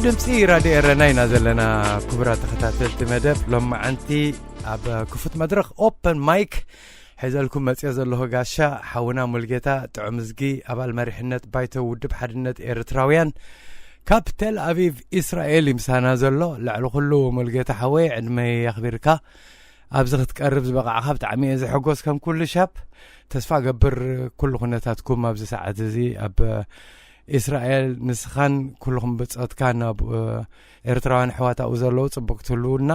ድምፂ ራድዮ ኤረና ኢና ዘለና። ክቡራት ተኸታተልቲ መደብ ሎማዓንቲ ኣብ ክፉት መድረኽ ኦፐን ማይክ ሒዘልኩም መፅኦ ዘለኹ ጋሻ ሓውና ሙልጌታ ጥዑምዝጊ፣ ኣባል መሪሕነት ባይቶ ውድብ ሓድነት ኤርትራውያን ካብ ቴል ኣቪቭ ኢስራኤል ይምሳና ዘሎ። ልዕሊ ኩሉ ሙልጌታ ሓወይ ዕድመይ ኣኽቢርካ ኣብዚ ክትቀርብ ዝበቓዕካ ብጣዕሚ እየ ዝሕጎስ። ከም ኩሉ ሻብ ተስፋ ገብር ኩሉ ኩነታትኩም ኣብዚ ሰዓት እዚ ኣብ ኢስራኤል ንስኻን ኩልኹም ብጾትካ ናብ ኤርትራውያን ኣሕዋት ኣብኡ ዘለዉ ጽቡቅ ትህልውና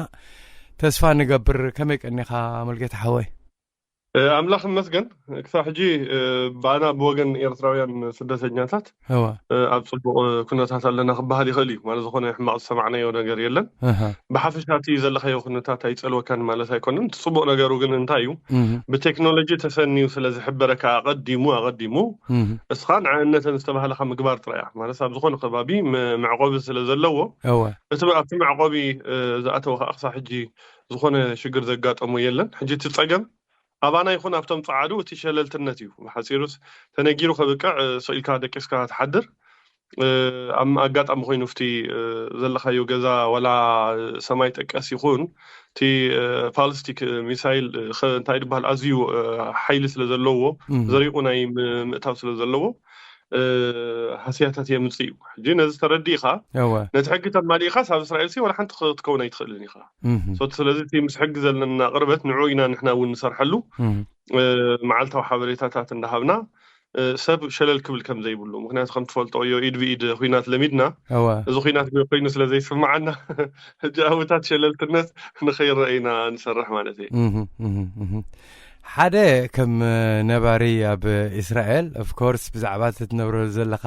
ተስፋ ንገብር። ከመይ ቀኒኻ ሙልጌታ ሓወይ? ኣምላኽ ይመስገን። ክሳብ ሕጂ ብኣና ብወገን ኤርትራውያን ስደተኛታት እወ ኣብ ጽቡቕ ኩነታት ኣለና ክበሃል ይኽእል እዩ። ማለት ዝኾነ ሕማቕ ዝሰማዕናዮ ነገር የለን። ኣሃ ብሓፈሻ እቲ ዘለኻዮ ኩነታት ኣይጸልወካን ማለት ኣይኮነን። እቲ ጽቡቕ ነገሩ ግን እንታይ እዩ? እህ ብቴክኖሎጂ ተሰንዩ ስለ ዝሕበረካ ኣቐዲሙ ኣቐዲሙ እህ እስኻ ንዕነተን ዝተባህለኻ ምግባር ጥራይ እያ። ማለት ኣብ ዝኾነ ከባቢ መ- መዕቆቢ ስለ ዘለዎ እወ እቲ ኣብቲ መዕቆቢ እ፣ ዝኣተወ ከዓ ክሳብ ሕጂ ዝኾነ ሽግር ዘጋጠሞ የለን። ሕጂ እቲ ጸገም ኣባና ይኹን ኣብቶም ጸዓዱ እቲ ሸለልትነት እዩ። ብሓጺሩስ ተነጊሩ ከብቅዕ እ፣ ስቕ ኢልካ ደቂስካ ትሓድር። ኣብ ኣጋጣሚ ኮይኑ እቲ ዘለኻዮ ገዛ ዋላ ሰማይ ጠቀስ ይኹን እቲ ፓልስቲክ ሚሳይል እንታይ ድበሃል ኣዝዩ ሓይሊ ስለ ዘለዎ ዘሪቑ ናይ ምእታው ስለ ዘለዎ ሃስያታት የምፅእ እዩ። ሕጂ ነዚ ተረዲእኻ ነቲ ሕጊ ተማሊእኻስ ኣብ እስራኤል ሲ ዋላ ሓንቲ ክትከውን ኣይትኽእልን ኢኻ። ስለዚ እቲ ምስ ሕጊ ዘለና ቅርበት ንዑ ኢና ንሕና እውን ንሰርሐሉ። መዓልታዊ ሓበሬታታት እንዳሃብና ሰብ ሸለል ክብል ከም ዘይብሉ፣ ምክንያቱ ከም ትፈልጦ ዮ ኢድ ብኢድ ኩናት ለሚድና። እዚ ኩናት ኮይኑ ስለ ዘይስምዓና ሕጂ ኣብታት ሸለልትነት ንኸይረአ ኢና ንሰርሕ ማለት እዩ። ሓደ ከም ነባሪ ኣብ እስራኤል ኦፍኮርስ ብዛዕባ እቲ ትነብረሉ ዘለካ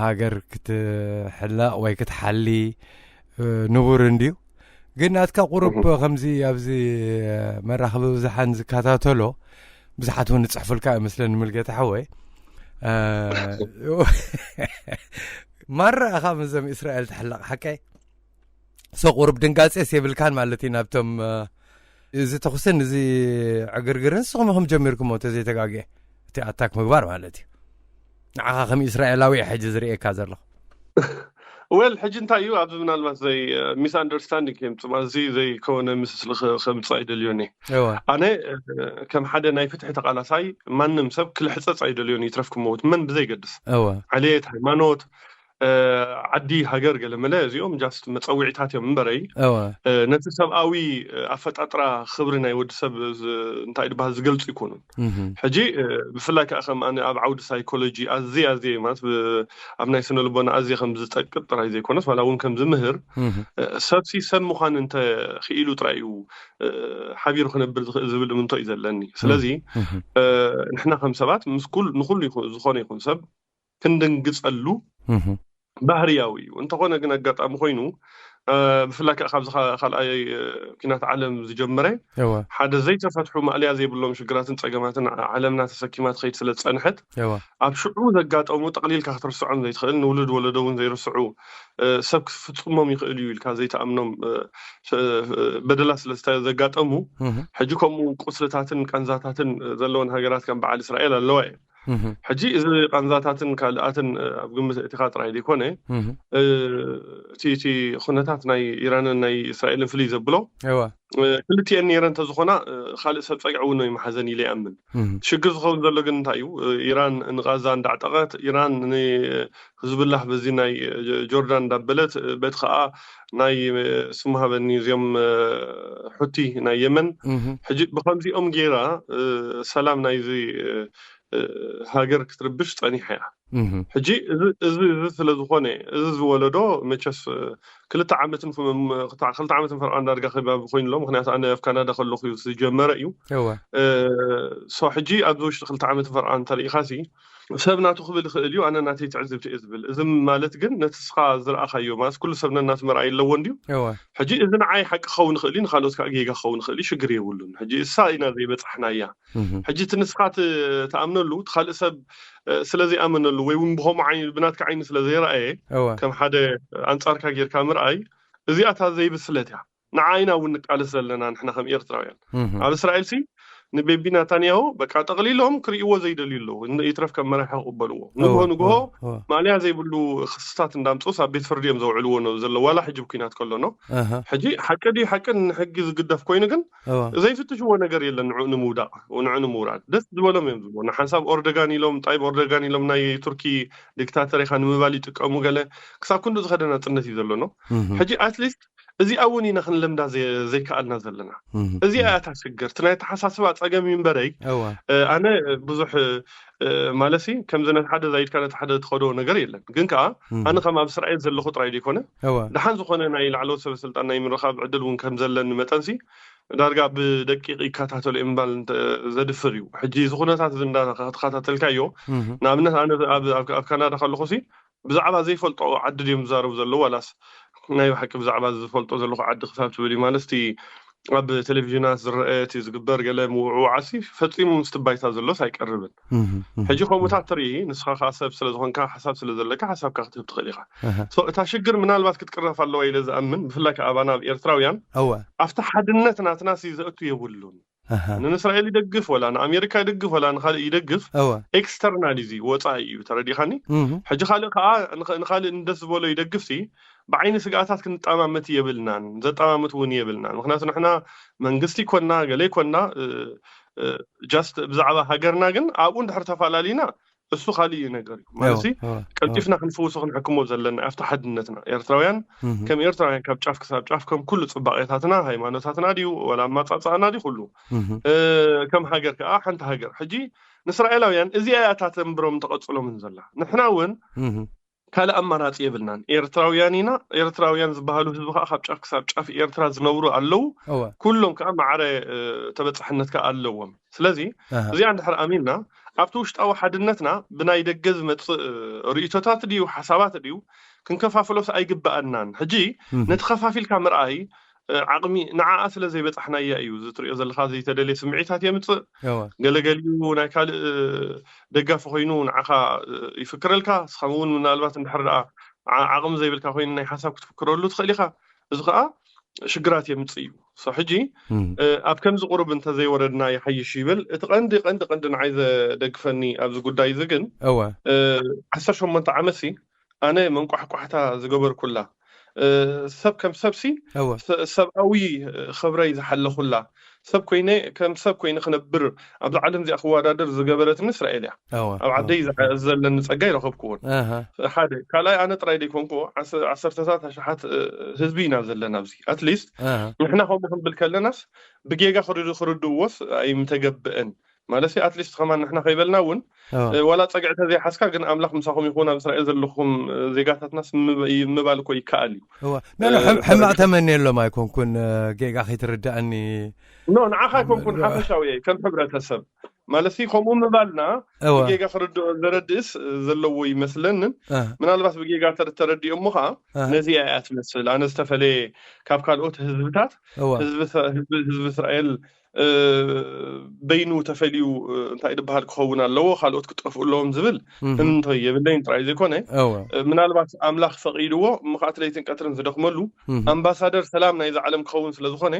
ሃገር ክትሕለቕ ወይ ክትሓሊ ንቡር እንድዩ። ግን ናትካ ቁሩብ ከምዚ ኣብዚ መራኸቢ ብዙሓን ዝከታተሎ ብዙሓት እውን ዝፅሕፉልካ ይመስለኒ። ምልጌታ ሓወይ ማራ ኢኻ ምስዞም እስራኤል ትሕለቕ ሓቀይ? ሶ ቁሩብ ድንጋጼስ የብልካን ማለት እዩ ናብቶም እዚ ተኹስን እዚ ዕግርግርን ንስኹም ኢኹም ጀሚርኩሞ ተዘይተጋግየ እቲ ኣታክ ምግባር ማለት እዩ። ንዓኻ ከም እስራኤላዊ ሕጂ ዝርእየካ ዘለኹ። ወል ሕጂ እንታይ እዩ ኣብዚ ምናልባት ዘይ ሚስ ኣንደርስታንዲንግ የምፅእ ማለት እዚ ዘይከወነ ምስሊ ከምፅእ ኣይደልዮን እየ። ኣነ ከም ሓደ ናይ ፍትሒ ተቃላሳይ ማንም ሰብ ክልሕፀፅ ኣይደልዮን ይትረፍ ክመውት መን ብዘይገድስ ዕልየት ሃይማኖት ዓዲ ሃገር ገለመለ እዚኦም ጃስት መፀዊዕታት እዮም እምበረይ ነቲ ሰብኣዊ ኣፈጣጥራ ክብሪ ናይ ወዲ ሰብ እንታይ ድበሃል ዝገልፁ ይኮኑን። ሕጂ ብፍላይ ከዓ ከም ኣነ ኣብ ዓውዲ ሳይኮሎጂ ኣዝየ ኣዝየ ማለት ኣብ ናይ ስነ ልቦና ኣዝየ ከም ዝጠቅጥ ጥራይ ዘይኮነስ ዋላ እውን ከም ዝምህር ሰብሲ ሰብ ምዃን እንተ ክኢሉ ጥራይ እዩ ሓቢሩ ክነብር ዝኽእል ዝብል እምንቶ እዩ ዘለኒ። ስለዚ ንሕና ከም ሰባት ምስ ኩል ንኩሉ ይኹ- ዝኾነ ይኹን ሰብ ክንድንግጸሉ ባህርያዊ እዩ። እንተኾነ ግን ኣጋጣሚ ኮይኑ ብፍላይ ከዓ ካብዚ ካ- ካልኣይ ኩናት ዓለም ዝጀመረ ሓደ ዘይተፈትሑ ማእለያ ዘይብሎም ሽግራትን ጸገማትን ዓለምና ተሰኪማ ትኸይድ ስለ ዝጸንሐት ኣብ ሽዑ ዘጋጠሙ ጠቕሊልካ ክትርስዖም ዘይትኽእል ንውሉድ ወለዶ እውን ዘይርስዑ ሰብ ክፍጽሞም ይኽእል እዩ ኢልካ ዘይተኣምኖም በደላት ስለ ዘጋጠሙ ሕጂ ከምኡ ቁስልታትን ቃንዛታትን ዘለወን ሃገራት ከም በዓል እስራኤል ኣለዋ እየ። ሕጂ እዚ ቃንዛታትን ካልኣትን ኣብ ግምት እቲኻ ጥራይ ዘይኮነ እቲ እቲ ኩነታት ናይ ኢራንን ናይ እስራኤልን ፍልይ ዘብሎ ክልቲኤን ነይረን እንተዝኾና ካልእ ሰብ ጸግዒ እውን ይመሓዘን ኢለ ይኣምን። ሽግር ዝኸውን ዘሎ ግን እንታይ እዩ? ኢራን ንቃዛ እንዳዕጠቐት ኢራን ንህዝብላህ በዚ ናይ ጆርዳን እንዳበለት በቲ ከዓ ናይ ስሙ ሃበኒ እዚኦም ሑቲ ናይ የመን ሕጂ ብከምዚኦም ገይራ ሰላም ናይዚ ሃገር ክትርብሽ ጸኒሓ እያ። ሕጂ እዚ እዚ እዚ ስለ ዝኾነ እዚ ዝወለዶ መቸስ ክልተ ዓመትን ክልተ ዓመትን ፈርቓን ዳርጋ ክባቢ ኮይኑ ኣሎ። ምክንያቱ ኣነ ኣብ ካናዳ ከለኹ እዩ ዝጀመረ እዩ። ሶ ሕጂ ኣብዚ ውሽጢ ክልተ ዓመትን ፈርቓን እንተርኢኻሲ ሰብ ናቱ ክብል ይኽእል እዩ፣ ኣነ ናተይ ትዕዝብቲ እየ ዝብል። እዚ ማለት ግን ነቲ ስኻ ዝረኣኻዮ ማለት ኩሉ ሰብ ነናቱ መርኣይ ኣለዎ እንድዩ። ሕጂ እዚ ንዓይ ሓቂ ክኸውን ይኽእል እዩ፣ ንካልኦት ከዓ ጌጋ ክኸውን ይኽእል እዩ፣ ሽግር የብሉን። ሕጂ እሳ ኢና ዘይበፃሕናያ። ሕጂ እቲ ንስኻ ትኣምነሉ እቲ ካልእ ሰብ ስለ ዘይኣመነሉ ወይ እውን ብኸምኡ ዓይኒ ብናትካ ዓይኒ ስለ ዘይረኣየ ከም ሓደ ኣንፃርካ ጌርካ ምርኣይ እዚኣታ ዘይብስለት እያ። ንዓይና እውን ንቃለስ ዘለና ንሕና ከም ኤርትራውያን ኣብ እስራኤል ሲ ንቤቢ ናታንያሁ በቃ ጠቕሊሎም ክርእይዎ ዘይደልዩ ኣለዉ። ን-፣ ይትረፍ ከም መራሒ ክቕበልዎ። ንግሆ ንግሆ ማእለያ ዘይብሉ ክስታት እንዳምጽኡስ ኣብ ቤት ፍርዲ እዮም ዘውዕልዎ ነው ዘሎ፣ ዋላ ሕጂ ብኲናት ከሎ ነው። ሕጂ ሓቂ ድዩ ሓቂ ንሕጊ ዝግደፍ ኮይኑ ግን ዘይፍትሽዎ ነገር የለን። ንዑ ንምውዳቕ፣ ንዑ ንምውራድ ደስ ዝበሎም እዮም ዝብሉ። ንሓንሳብ ኦርደጋን ኢሎም፣ ጣይብ ኦርደጋን ኢሎም ናይ ቱርኪ ዲክታተር ኢኻ ንምባል ይጥቀሙ ገለ። ክሳብ ክንዱ ዝኸደ ናጽነት እዩ ዘሎ ነው። ሕጂ ኣትሊስት እዚኣ እውን ኢና ክንለምዳ ዘይ-፣ ዘይከኣልና ዘለና። እዚኣ እያ እታ ሽግር። እቲ ናይ ኣተሓሳስባ ጸገም እዩ እምበረይ፣ እ፣ ኣነ ብዙሕ፣ እ፣ ማለትሲ ከምዚ ነቲ ሓደ ዛይድካ ነቲ ሓደ ትኸዶ ነገር የለን። ግን ከኣ ኣነ ከም ኣብ እስራኤል ዘለኹ ጥራይ ዘይኮነ፣ ደሓን ዝኾነ ናይ ላዕለዎት ሰበ ስልጣን ናይ ምርኻብ ዕድል እውን ከም ዘለኒ መጠንሲ፣ ዳርጋ ብደቂቕ ይከታተሉ እየ ምባል እንተ-፣ ዘድፍር እዩ። ሕጂ እዚ ኩነታት እዚ እንዳ-፣ ከተኸታተልካዮ፣ ንኣብነት ኣነ ኣብ፣ ኣብ፣ ኣብ ካናዳ ከለኹሲ ብዛዕባ ዘይፈልጦ ዓዲ ድዮም ዝዛረቡ ዘለዉ ዋላስ ናይ ብሓቂ ብዛዕባ ዝፈልጦ ዘለኹ ዓዲ ክሳብ ትብል እዩ? ማለት እቲ ኣብ ቴሌቪዥናት ዝረአ እቲ ዝግበር ገለ ምውዕዋዓሲ ፈጺሙ ምስቲ ባይታ ዘሎስ ኣይቀርብን። ሕጂ ከምኡታት ትርኢ፣ ንስኻ ከኣ ሰብ ስለ ዝኾንካ፣ ሓሳብ ስለ ዘለካ፣ ሓሳብካ ክትህብ ትኽእል ኢኻ። ሶ፣ እታ ሽግር ምናልባት ክትቅረፍ ኣለዋ ኢለ ዝኣምን፣ ብፍላይ ከኣ ኣባና ኣብ ኤርትራውያን፣ ኣብቲ ሓድነት ናትናሲ ዘእቱ የብሉን። ንእስራኤል ይደግፍ ወላ ንኣሜሪካ ይደግፍ ወላ ንኻልእ ይደግፍ፣ ኤክስተርናል እዩ፣ ወፃኢ እዩ። ተረዲኻኒ? ሕጂ ካልእ ከዓ ንኸ-፣ ንኻልእ ንደስ ዝበሎ ይደግፍሲ፣ ብዓይኒ ስግኣታት ክንጠማመት የብልናን፣ ዘጠማምት እውን የብልናን። ምክንያቱ ንሕና መንግስቲ ኮና ገለ ኮና፣ እ፣ እ፣ ጃስት ብዛዕባ ሃገርና ግን ኣብኡ እንድሕር ተፈላለዩና እሱ ካልእ እዩ ነገር እዩ። ማለት ቀልጢፍና ክንፍውሶ ክንሕክሞ ዘለና ኣብቲ ሓድነትና ኤርትራውያን ከም ኤርትራውያን ካብ ጫፍ ክሳብ ጫፍ ከም ኩሉ ጽባቄታትና ሃይማኖታትና ድዩ ወላ ኣማጻጽኣና ድዩ ኩሉ፣ እ፣ ከም ሃገር ከዓ ሓንቲ ሃገር። ሕጂ ንእስራኤላውያን እዚኣ እያ እታ ተንብሮም ተቐጽሎምን ዘላ። ንሕና እውን ካልእ ኣማራጺ የብልናን። ኤርትራውያን ኢና። ኤርትራውያን ዝበሃሉ ህዝቢ ከዓ ካብ ጫፍ ክሳብ ጫፍ ኤርትራ ዝነብሩ ኣለዉ። ኩሎም ከዓ ማዕረ፣ እ፣ ተበጻሕነት ከዓ ኣለዎም። ስለዚ እዚኣ እንድሕር ኣሚንና ኣብቲ ውሽጣዊ ሓድነትና ብናይ ደገ ዝመጽእ፣ እ፣ ርእይቶታት ድዩ ሓሳባት ድዩ ክንከፋፍሎስ ኣይግበኣናን። ሕጂ ነቲ ከፋፊልካ ምርኣይ፣ እ፣ ዓቕሚ ንዓኣ ስለ ዘይበጻሕናያ እዩ። እዚ ትሪኦ ዘለኻ ዘይተደልየ ስምዒታት የምጽእ። ገለገሊኡ ናይ ካልእ ደጋፊ ኮይኑ ንዓኻ፣ እ፣ ይፍክረልካ። ንስኻ እውን ምናልባት እንድሕር ደኣ ዓ-፣ ዓቕሚ ዘይብልካ ኮይኑ ናይ ሓሳብ ክትፍክረሉ ትኽእል ኢኻ። እዚ ኸኣ ሽግራት የምጽእ እዩ። ሶ ሕጂ፣ እ፣ ኣብ ከምዚ ቁሩብ እንተዘይወረድና ይሓይሽ ይብል። እቲ ቀንዲ፣ ቀንዲ፣ ቀንዲ ንዓይ ዘደግፈኒ ኣብዚ ጉዳይ እዚ ግን፣ እ፣ ዓሰርተ ሸሞንተ ዓመትሲ ኣነ መንቋሕቋሕታ ዝገበርኩላ፣ እ፣ ሰብ ከም ሰብሲ፣ ሰ-፣ ሰብኣዊ፣ እ፣ ክብረይ ዝሓለኹላ፣ ሰብ ኮይነ፣ ከም ሰብ ኮይነ ክነብር ኣብዛ ዓለም እዚኣ ክወዳደር ዝገበረትኒ እስራኤል እያ። ኣብ ዓደይ ዝዓ-፣ ዘለኒ ጸጋ ይረኸብኩዎን። ሓደ። ካልኣይ፣ ኣነ ጥራይ ዘይኮንኩዎ፣ ዓሰ-፣ ዓሰርተታት ኣሽሓት፣ እ፣ ህዝቢ ኢና ዘለና ኣብዚ። ኣትሊስት ንሕና ከምኡ ክንብል ከለናስ ብጌጋ ክርድ-፣ ክርድእዎስ ኣይምተገብአን። ማለት ኣትሊስት ከማን ንሕና ከይበልና እውን፣ እ፣ ዋላ ጸግዒ ተዘይሓዝካ ግን ኣምላኽ ምሳኹም ይኹን ኣብ እስራኤል ዘለኹም፣ እ፣ ዜጋታትናስ ምብ-፣ ይ-፣ ምባል እኮ ይከኣል እዩ። ኖ፣ ኖ፣ እ፣ ሕም-፣ ሕማቕ ተመንየሎም ኣይኮንኩን፣ እ፣ ጌጋ ከይትርድኣኒ። ኖ፣ ንዓኻ ኣይኮንኩን፣ ሓፈሻዊ እየ፣ ከም ሕብረተሰብ። ማለት ከምኡ ምባልና ጌጋ ክርድኦ ዘረድእስ ዘለዎ ይመስለንን። ምናልባት ብጌጋ ተረ-፣ ተረዲኦሞ ኸዓ ነዚኣ እያ ትመስል። ኣነ ዝተፈለየ ካብ ካልኦት ህዝብታት፣ ህዝቢ ሰ-፣ ህዝቢ፣ ህዝቢ እስራኤል፣ እ፣ በይኑ ተፈልዩ፣ እ፣ እንታይ ድበሃል ክኸውን ኣለዎ፣ ካልኦት ክጠፍኡ ኣለዎም ዝብል እምንቶ የብለይን ጥራይ ዘይኮነ፣ እ፣ ምናልባት ኣምላኽ ፈቒድዎ እሞ ኸዓ እቲ ለይትን ቀትርን ዝደኽመሉ ኣምባሳደር ሰላም ናይዛ ዓለም ክኸውን ስለ ዝኾነ፣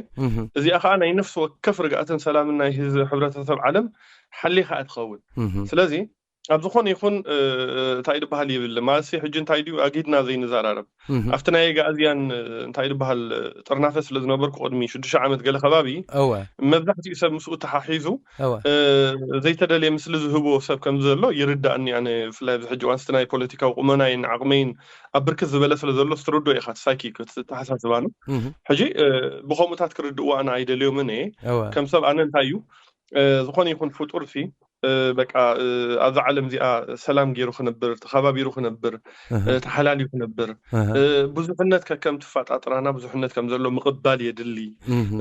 እዚኣ ኸዓ ናይ ነፍሲ ወከፍ ርግኣትን ሰላምን ናይ ህዝቢ ሕብረተሰብ ዓለም ሓሊኻ እያ ትኸውን። ስለዚ ኣብ ዝኾነ ይኹን፣ እ፣ እንታይ ድበሃል ይብል፣ ማለትሲ ሕጂ እንታይ ድዩ ኣጊድና ዘይንዘራረብ። ኣብቲ ናይ ኣግኣዝያን፣ እ፣ እንታይ ድበሃል፣ እ፣ ጥርናፈ ስለ ዝነበርኩ ቅድሚ ሽዱሽተ ዓመት ገለ ከባቢ፣ መብዛሕትኡ ሰብ ምስኡ ተሓሒዙ፣ እ፣ ዘይተደልየ ምስሊ ዝህቦ ሰብ ከም ዘሎ ይርዳእኒ። ኣነ ብፍላይ ኣብዚ ሕጂ እዋን ስቲ ናይ ፖለቲካዊ ቁመናይን ዓቕመይን ኣብ ብርክት ዝበለ ስለ ዘሎ ትርድኦ ኢኻ፣ እቲ ሳይኪክ፣ እቲ ኣተሓሳስባና። ሕጂ፣ እ፣ ብኸምኡታት ክርድእዎ ኣነ ኣይደልዮምን እየ። ከም ሰብ ኣነ እንታይ እዩ፣ እ፣ ዝኾነ ይኹን ፍጡርሲ፣ እ፣ በቃ፣ እ፣ ኣብዛ ዓለም እዚኣ ሰላም ገይሩ ክነብር፣ ተኸባቢሩ ክነብር፣ እ፣ ተሓላልዩ ክነብር፣ እ፣ ብዙሕነት ከከም ትፈጣጥራና ብዙሕነት ከም ዘሎ ምቕባል የድሊ።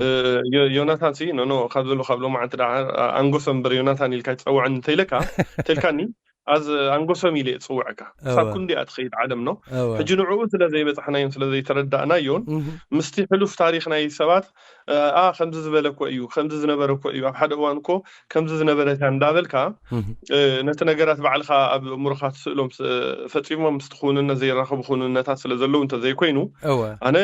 እ፣ ዮ-፣ ዮናታን ሲ፣ ኖ፣ ኖ፣ ካብ ዘሎ ካብ ሎማዓንቲ ደኣ፣ ኣ-፣ ኣንጎሶ እምበር ዮናታን ኢልካ ይትጸውዐኒ እንተኢለካ፣ እንተኢልካኒ፣ ኣዝ ኣንጎሶም ኢለ እየ ዝፅውዐካ። ክሳብ እወ። ክንዲኣ ትኸይድ ዓለም ነው። እወ። ሕጂ ንዕኡ ስለ ዘይበፃሕናዮን ስለ ዘይተረዳእናዮን፣ እህ። ምስቲ ሕሉፍ ታሪኽ ናይ ሰባት፣ እ፣ ኣ፣ ከምዚ ዝበለ እኮ እዩ፣ ከምዚ ዝነበረ እኮ እዩ፣ ኣብ ሓደ እዋን እኮ ከምዚ ዝነበረት እያ እንዳበልካ፣ እህ። እ፣ ነቲ ነገራት ባዕልኻ ኣብ እምሮኻ ትስእሎም ስ-፣ ፈጺሞም ምስቲ ክውንነት ዘይራኸቡ ክውንነታት ስለ ዘለዉ እንተዘይኮይኑ፣ እወ። ኣነ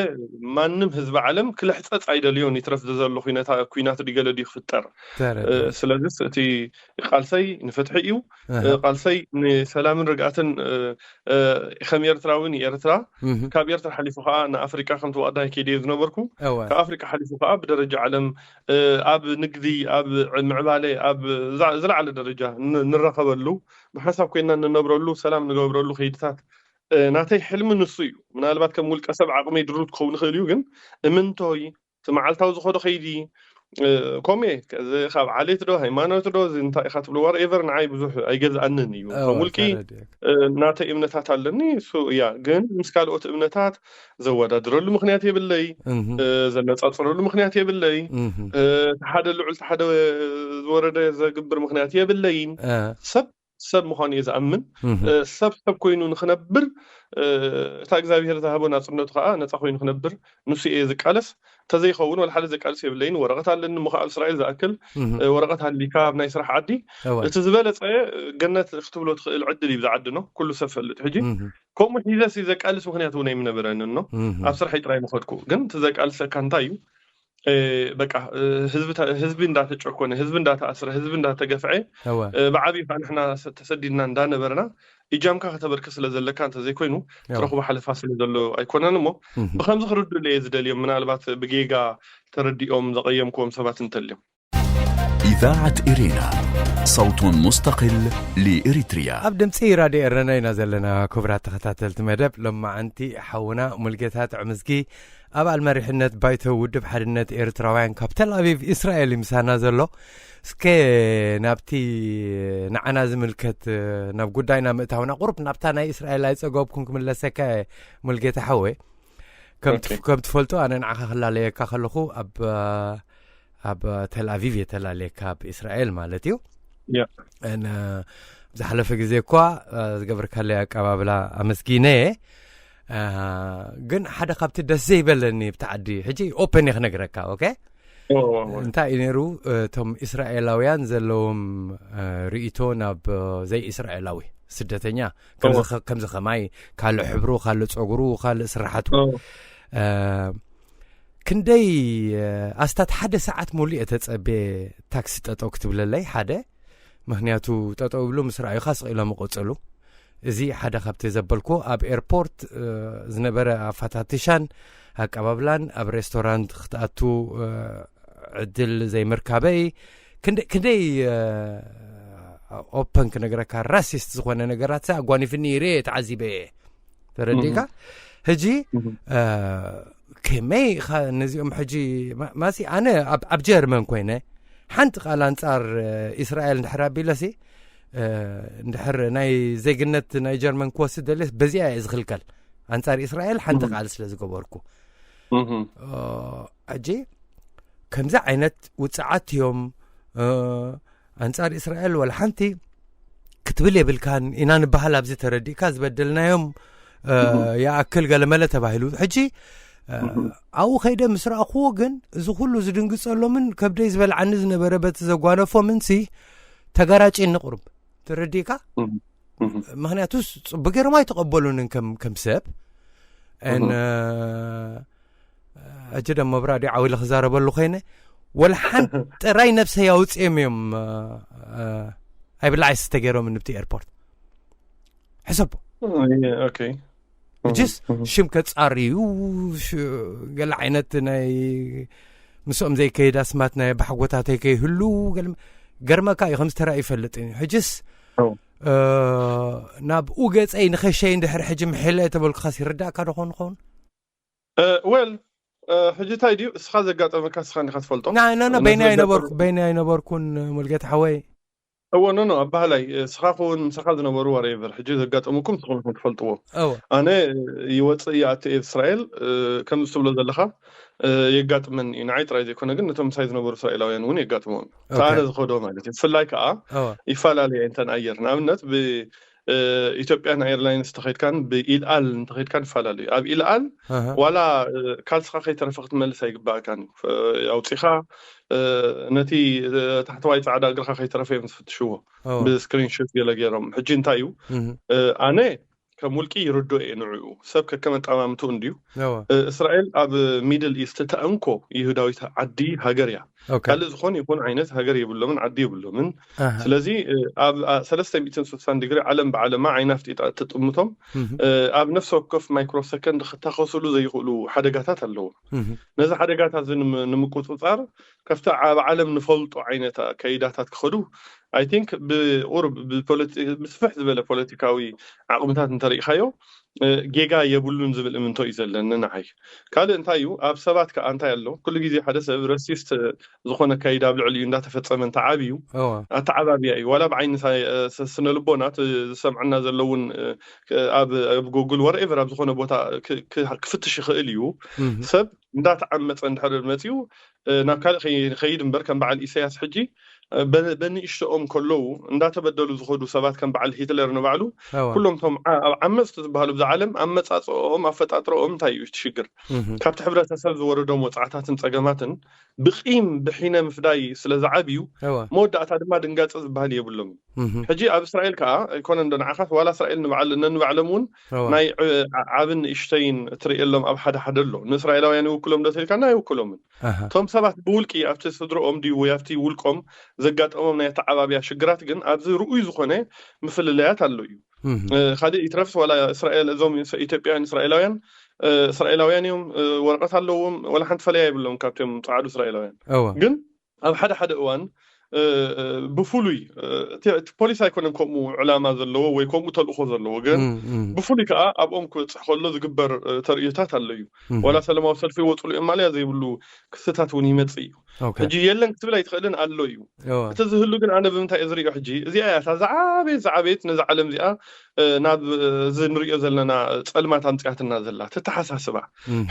ማንም ህዝቢ ዓለም ክልሕጸጽ ኣይደልዮን፣ ይትረፍ ዘሎ ኩነታ-፣ ኩናት ድገለ ድዩ ክፍጠር። ተረዲኤ። እ፣ ስለዚስ እቲ ቃልሰይ ንፍትሒ እዩ። ኣሃ። እ፣ ቃልሰይ ንሰላምን ርግኣትን፣ እ፣ እ፣ ከም ኤርትራዊ ንኤርትራ፣ እህ። ካብ ኤርትራ ሓሊፉ ከኣ ንኣፍሪቃ ከምቲ ዋዕዳይ ከይደ ዝነበርኩ፣ እወ። ካብ ኣፍሪቃ ሓሊፉ ከኣ ብደረጃ ዓለም፣ እ፣ ኣብ ንግዲ፣ ኣብ ምዕባለ፣ ኣብ ዝዓ-፣ ዝለዓለ ደረጃ ን-፣ ንራኸበሉ፣ ብሓንሳብ ኮይንና ንነብረሉ፣ ሰላም ንገብረሉ ከይድታት፣ እ፣ ናተይ ሕልሚ ንሱ እዩ። ምናልባት ከም ውልቀ ሰብ ዓቕመይ ድሩት ክኸውን ይኽእል እዩ፣ ግን እምንቶይ፣ እቲ መዓልታዊ ዝኸዶ ከይዲ፣ እ፣ ከምኡ እየ። እዚ ካብ ዓሌት ዶ፣ ሃይማኖት ዶ፣ እዚ እንታይ ኢኻ ትብሎ፣ ዋትኤቨር፣ ንዓይ ብዙሕ ኣይገዝኣንን እዩ። እወ፣ ከም ውልቂ፣ ተረዲኤካ። እ፣ ናተይ እምነታት ኣለኒ፣ እሱ እያ። ግን ምስ ካልኦት እምነታት ዘወዳድረሉ ምኽንያት የብለይ፣ እህ። እ፣ ዘነጻጽረሉ ምኽንያት የብለይ። እህ። እ፣ እቲ ሓደ ልዑል፣ እቲ ሓደ ዝወረደ ዘግብር ምኽንያት የብለይን። እ። ሰብ ሰብ ምዃኑ እየ ዝኣምን። እህ። እ፣ ሰብ ሰብ ኮይኑ ንኽነብር፣ እ፣ እታ እግዚኣብሄር ዝሃቦ ናጽነቱ ከኣ ነጻ ኮይኑ ክነብር ንሱ እየ ዝቃለስ። እንተዘይኸውን ወላ ሓደ ዘቃልስ የብለይን። ወረቐት ኣለኒ እሞ ከኣ ኣብ እስራኤል ዝኣክል፣ እህ። እ፣ ወረቐት ሃሊካ ኣብ ናይ ስራሕ ዓዲ እወ። እቲ ዝበለጸ ገነት ክትብሎ ትኽእል ዕድል እዩ ብዛ ዓዲ ነው። ኩሉ ሰብ ፈልጥ። ሕጂ እህ። ከምኡ ሒዘ ሲ ዘቃልስ ምኽንያት እውን ኣይምነበረንን ነው። እህ። ኣብ ስራሐይ ጥራይ ምኸድኩ። ግን እቲ ዘቃልሰካ እንታይ እዩ? እ፣ በቃ፣ እ፣ ህዝቢ ተ-፣ ህዝቢ እንዳተጨኮነ፣ ህዝቢ እንዳተኣስረ፣ ህዝቢ እንዳተገፍዐ፣ እወ። እ፣ ብዓብዩ ከዓ ንሕና ሰ-፣ ተሰዲድና እንዳነበርና፣ እጃምካ ከተበርክት ስለ ዘለካ እንተዘይኮይኑ፣ እወ። ትረኽቦ ሓለፋ ስለ ዘሎ ኣይኮነን እሞ፣ እህ። ብኸምዚ ክርድኡሉ እየ ዝደልዮም። ምናልባት ብጌጋ ተረዲኦም ዘቐየምክዎም ሰባት እንተልዮም። إذاعة إرينا، صوت مستقل لإريتريا. ኣብ ድምፂ ራድዮ ኤረና ኢና ዘለና። ክቡራት ተኸታተልቲ መደብ፣ ሎማዓንቲ ሓውና ሙልጌታ ጥዑምዝጊ፣ ኣባል መሪሕነት ባይቶ ውድብ ሓድነት ኤርትራውያን ካብ ተል ኣቪቭ እስራኤል እዩ ምሳና ዘሎ። እስከ ናብቲ ንዓና ዝምልከት፣ ናብ ጉዳይና ምእታውና፣ ቁሩብ ናብታ ናይ እስራኤል ኣይጸገብኩን ክምለሰካ እየ፣ ሙልጌታ ሓወይ። ከም ትፍ-፣ ኦኬ። ከም ትፈልጦ፣ ኣነ ንዓኻ ክላለየካ ከለኹ ኣብ፣ ኣብ ተል ኣቪቭ እየ ተላለየካ፣ ኣብ እስራኤል ማለት እዩ። ያ። እን፣ ዝሓለፈ ግዜ እኳ፣ እ፣ ዝገበርካለይ ኣቀባብላ ኣመስጊነ እየ። እ፣ ግን ሓደ ካብቲ ደስ ዘይበለኒ ብቲ ዓዲ፣ ሕጂ ኦፐን እየ ክነግረካ፣ ኦኬ? ኦ፣ ኦ፣ ኦ። እንታይ እዩ ነይሩ፣ እቶም እስራኤላውያን ዘለዎም፣ እ፣ ርእይቶ ናብ፣ እ፣ ዘይእስራኤላዊ ስደተኛ፣ ከምዚ ኦ። ከ-፣ ከምዚ ከማይ፣ ካልእ ሕብሩ፣ ካልእ ጸጉሩ፣ ካልእ ስራሓቱ። ኦ። እ፣ ክንደይ፣ እ፣ ኣስታት ሓደ ሰዓት ሙሉእ እየ ተጸብየ ታክሲ ጠጠው ክትብለለይ፣ ሓደ። ምኽንያቱ ጠጠው ይብሉ ምስ ረኣዩኻ ስቕ ኢሎም ይቕጽሉ። እዚ ሓደ ካብቲ ዘበልኩ፣ ኣብ ኤርፖርት፣ እ፣ ዝነበረ ኣፈታትሻን ኣቀባብላን፣ ኣብ ሬስቶራንት ክትኣቱ፣ እ፣ ዕድል ዘይምርካበይ፣ ክንደይ፣ ክንደይ፣ እ፣ ኦፐን ክነግረካ፣ ራሲስት ዝኾነ ነገራት ኣጓኒፍኒ ይርኤ ተዓዚበ እየ። ተረዲእካ? እህ። ሕጂ፣ እህ። እ፣ ከመይ ኢኻ ነዚኦም ሕጂ፣ ማ-፣ ማሲ ኣነ ኣብ፣ ኣብ ጀርመን ኮይነ፣ ሓንቲ ቃል ኣንጻር፣ እ፣ እስራኤል እንድሕር ኣቢለሲ፣ እ፣ እንድሕር ናይ ዜግነት ናይ ጀርመን ክወስድ ደልየስ፣ በዚኣ እየ ዝኽልከል። ኣንጻር እስራኤል ሓንቲ እህ። ቃል ስለ ዝገበርኩ። እህ። እ፣ ሕጂ ከምዚ ዓይነት ውጽዓት እዮም፣ እ፣ ኣንጻር እስራኤል ወላ ሓንቲ ክትብል የብልካን ኢና ንበሃል። ኣብዚ ተረዲእካ ዝበደልናዮም፣ እ፣ እህ። ይኣክል ገለመለ ተባሂሉ። ሕጂ፣ እ፣ እህ። ኣብኡ ከይደ ምስ ረኣኽዎ ግን እዚ ኩሉ ዝድንግጸሎምን ከብደይ ዝበልዓኒ ዝነበረ በቲ ዘጓነፎምንሲ ተጋራጭኒ ቁሩብ። ተረዲእካ? እህ። እህ። ምኽንያቱስ ጽቡቅ ገይሮም ኣይተቐበሉንን ከም፣ ከም ሰብ። እን፣ እህ። ሕጂ ደሞ ብራድዮ ዓው ኢለ ክዛረበሉ ኮይነ፣ ወላ ሓንቲ ጥራይ ነብሰይ ኣውፅኦም እዮም፣ እ፣ እ፣ ኣይብላዕ ኣይስተ ገይሮም ንብቲ ኤርፖርት። ሕሰቦ። እ፣ ኦኬ። ሕጅስ እህ፣ እህ። ሽም ከጻርዩ፣ ሽ-፣ ገለ ዓይነት ናይ ምስኦም ዘይከይድ ኣስማት ናይ ኣባሓጎታተይ ከይህሉ፣ ገለ-፣ ገርመካ እዩ፣ ከምዚ ተራእዩ ይፈልጥ እዩ። ሕጅስ፣ ኦ። እ፣ ናብኡ ገጸይ ንኸሸይ እንድሕር ሕጂ ምሒለ ተበልኩኻስ ይርዳእካ ዶ ኾን ኾን? እ፣ ዌል፣ እ፣ ሕጂ እንታይ ድዩ? እስኻ ዘጋጠመካ እስኻ እንዲኻ ትፈልጦ። ና-፣ ና-፣ ና-፣ ነዚ በይነይ ዘጋጠመ- ኣይነበርኩ-፣ በይነይ ኣይነበርኩን፣ ሙልጌታ ሓወይ። እዎ፣ ኖ ኖ ኣባህላይ፣ እስኻ ክውን ምሳኻ ዝነበሩ ዋሬቨር ሕጂ ዘጋጠሙኩም ንስኹም ኢኹም ትፈልጥዎ። እወ ኣነ ይወፅእ ይኣቱ እየ እስራኤል፣ ከምዚ ትብሎ ዘለኻ የጋጥመኒ እዩ። ንዓይ ጥራይ ዘይኮነ ግን ነቶም ምሳይ ዝነበሩ እስራኤላውያን እውን የጋጥሞም። ኣነ ዝኸዶ ማለት እዩ። ብፍላይ ከዓ ይፈላለየ እንተን ኣየር፣ ንኣብነት ብኢትዮጵያን ኤርላይንስ እንተኸድካን ብኢልኣል እንተኸድካን ይፈላለዩ። ኣብ ኢልኣል ዋላ ካልስኻ ከይተረፈ ክትመልስ ኣይግባእካን እዩ። ኣውፂኻ ነቲ ታሕተዋይ ፃዕዳ እግርኻ ከይተረፈ እዮም ዝፍትሽዎ። ብስክሪንሾት ገለ ገይሮም። ሕጂ እንታይ እዩ፣ ኣነ ከም ውልቂ ይርዶ እየ ንዕኡ። ሰብ ከከመጣማምቱ እንድዩ። እስራኤል ኣብ ሚድል ኢስት ተእንኮ ይሁዳዊት ዓዲ ሃገር እያ። ካልእ ዝኾነ ይኹን ዓይነት ሃገር የብሎምን፣ ዓዲ የብሎምን። ስለዚ ኣብ ሰለስተ ሚእትን ስሳን ዲግሪ ዓለም ብዓለማ ዓይና ኣፍጢጣ እትጥምቶም፣ ኣብ ነፍሲ ወከፍ ማይክሮ ሰከንድ ክታኸሱሉ ዘይኽእሉ ሓደጋታት ኣለዎም። ነዚ ሓደጋታት እዚ ንምቁፅፃር ካብቲ ኣብ ዓለም ንፈልጦ ዓይነት ከይዳታት ክኸዱ ኣይ ቲንክ ብቁሩብ ብስፍሕ ዝበለ ፖለቲካዊ ዓቕምታት እንተሪኢኻዮ ጌጋ የብሉን ዝብል እምንቶ እዩ ዘለኒ ንዓይ። ካልእ እንታይ እዩ፣ ኣብ ሰባት ከዓ እንታይ ኣሎ፣ ኩሉ ግዜ ሓደ ሰብ ረሲስት ዝኾነ ኣካይዳ ኣብ ልዕሊ እዩ እንዳተፈፀመ እንተዓብዩ ኣተዓባብያ እዩ። ዋላ ብዓይኒ ስነ ልቦና ዝሰምዐና ዘለውን ኣብ ጉግል ወርኤቨር ኣብ ዝኾነ ቦታ ክፍትሽ ይኽእል እዩ። ሰብ እንዳተዓመፀ እንድሕር መፂኡ ናብ ካልእ ከይድ እምበር ከም በዓል ኢሳያስ ሕጂ በንእሽተኦም ከለዉ እንዳተበደሉ ዝኸዱ ሰባት ከም በዓል ሂትለር ንባዕሉ ኩሎም ቶም ኣብ ዓመፅቲ ዝበሃሉ ብዛ ዓለም ኣመፃፅኦም ኣፈጣጥረኦም እንታይ እዩ ሽግር ካብቲ ሕብረተሰብ ዝወረዶም ወፅዓታትን ፀገማትን ብቂም ብሒነ ምፍዳይ ስለ ዝዓብዩ መወዳእታ ድማ ድንጋፀ ዝበሃል የብሎም። ሕጂ ኣብ እስራኤል ከዓ ኣይኮነ እንዶ ንዓኻት ዋላ እስራኤል ንባዕል ነንባዕሎም እውን ናይ ዓብን ንእሽተይን ትርእየሎም ኣብ ሓደ ሓደ ኣሎ። ንእስራኤላውያን ይውክሎም ዶ ተልካና ኣይውክሎምን። እቶም ሰባት ብውልቂ ኣብቲ ስድርኦም ድዩ ወይ ኣብቲ ውልቆም ዘጋጠሞም ናይ ኣተዓባብያ ሽግራት ግን ኣብዚ ርኡይ ዝኾነ ምፍልለያት ኣሎ እዩ። ካልእ ይትረፍስ ዋላ እስራኤል እዞም ኢትዮጵያውያን እስራኤላውያን እስራኤላውያን እዮም፣ ወረቀት ኣለዎም፣ ዋላ ሓንቲ ፈለያ የብሎም ካብቶም ፃዕዱ እስራኤላውያን። ግን ኣብ ሓደ ሓደ እዋን ብፍሉይ እቲ ፖሊስ ኣይኮነን ከምኡ ዕላማ ዘለዎ ወይ ከምኡ ተልእኮ ዘለዎ፣ ግን ብፍሉይ ከዓ ኣብኦም ክበፅሕ ከሎ ዝግበር ተርእዮታት ኣሎ እዩ። ዋላ ሰለማዊ ሰልፊ ይወፅሉ እዮም ማለያ ዘይብሉ ክስታት እውን ይመፅእ እዩ። ሕጂ የለን ክትብል ኣይትኽእልን ኣሎ እዩ። እቲ ዝህሉ ግን ኣነ ብምንታይ እየ ዝሪኦ ሕጂ እዚኣ እያ እታ ዝዓበየት ዝዓበየት ነዚ ዓለም እዚኣ ናብ እዚ ንሪኦ ዘለና ፀልማት ኣምፅኣትና ዘላ ተተሓሳስባ።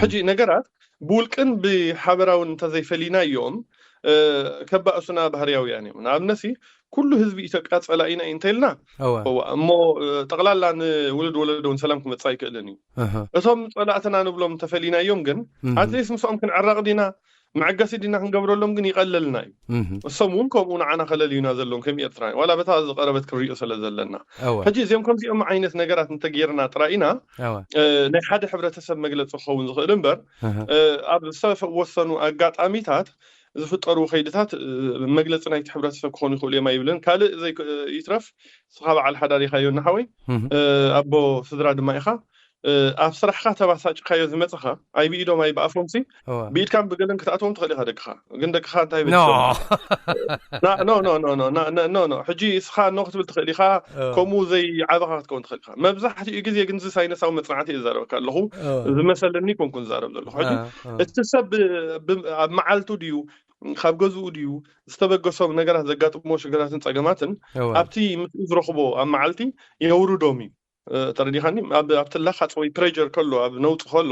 ሕጂ ነገራት ብውልቅን ብሓበራውን እንተዘይፈሊና እዮም ከባእሱና ባህርያውያን እዮም። ንኣብነሲ ኩሉ ህዝቢ ኢትዮጵያ ፀላኢና እዩ እንተኢልና እሞ ጠቕላላ ንውልድ ወለዶ እውን ሰላም ክመፅእ ኣይክእልን እዩ። እቶም ፀላእትና ንብሎም እንተፈሊናዮም ግን ኣትሊስት ምስኦም ክንዕረቕ ዲና መዐገሲ ዲና ክንገብረሎም ግን ይቐለልና እዩ። እሶም እውን ከምኡ ንዓና ከለልዩና ዘለዎም ከም ኤርትራ ዋላ በታ ዝቐረበት ክንሪኦ ስለ ዘለና ሕጂ እዚኦም ከምዚኦም ዓይነት ነገራት እንተገይርና ጥራይ ኢና ናይ ሓደ ሕብረተሰብ መግለፂ ክኸውን ዝኽእል እምበር ኣብ ዝተወሰኑ ኣጋጣሚታት ዝፍጠሩ ከይድታት መግለፂ ናይቲ ሕብረተሰብ ክኾኑ ይኽእሉ እዮም ኣይብልን። ካልእ ይትረፍ ስኻ በዓል ሓዳር ኢኻዮ እናሓወይ ኣቦ ስድራ ድማ ኢኻ። ኣብ ስራሕካ ተባሳጭካዮ ዝመፅኻ ኣይ ብኢዶም ኣይ ብኣፎምሲ ብኢድካን ብገለን ክትኣትዎም ትኽእል ኢኻ ደቅኻ። ግን ደቅኻ እንታይ ቤተሰብ ሕጂ እስኻ ኖ ክትብል ትኽእል ኢኻ። ከምኡ ዘይዓበኻ ክትከውን ትኽእል ኢኻ። መብዛሕትኡ ግዜ ግን እዚ ሳይነሳዊ መፅናዕቲ እዛረበካ ኣለኹ ዝመሰለኒ ኮንኩ ዝዛረብ ዘለኹ። ሕጂ እቲ ሰብ ኣብ መዓልቱ ድዩ ካብ ገዝኡ ድዩ ዝተበገሶም ነገራት ዘጋጥሞ ሽግራትን ፀገማትን ኣብቲ ምስኡ ዝረኽቦ ኣብ መዓልቲ የውርዶም እዩ። ተረዲኻኒ? ኣብቲ ላኻፅ ወይ ፕሬጀር ከሎ ኣብ ነውፂ ከሎ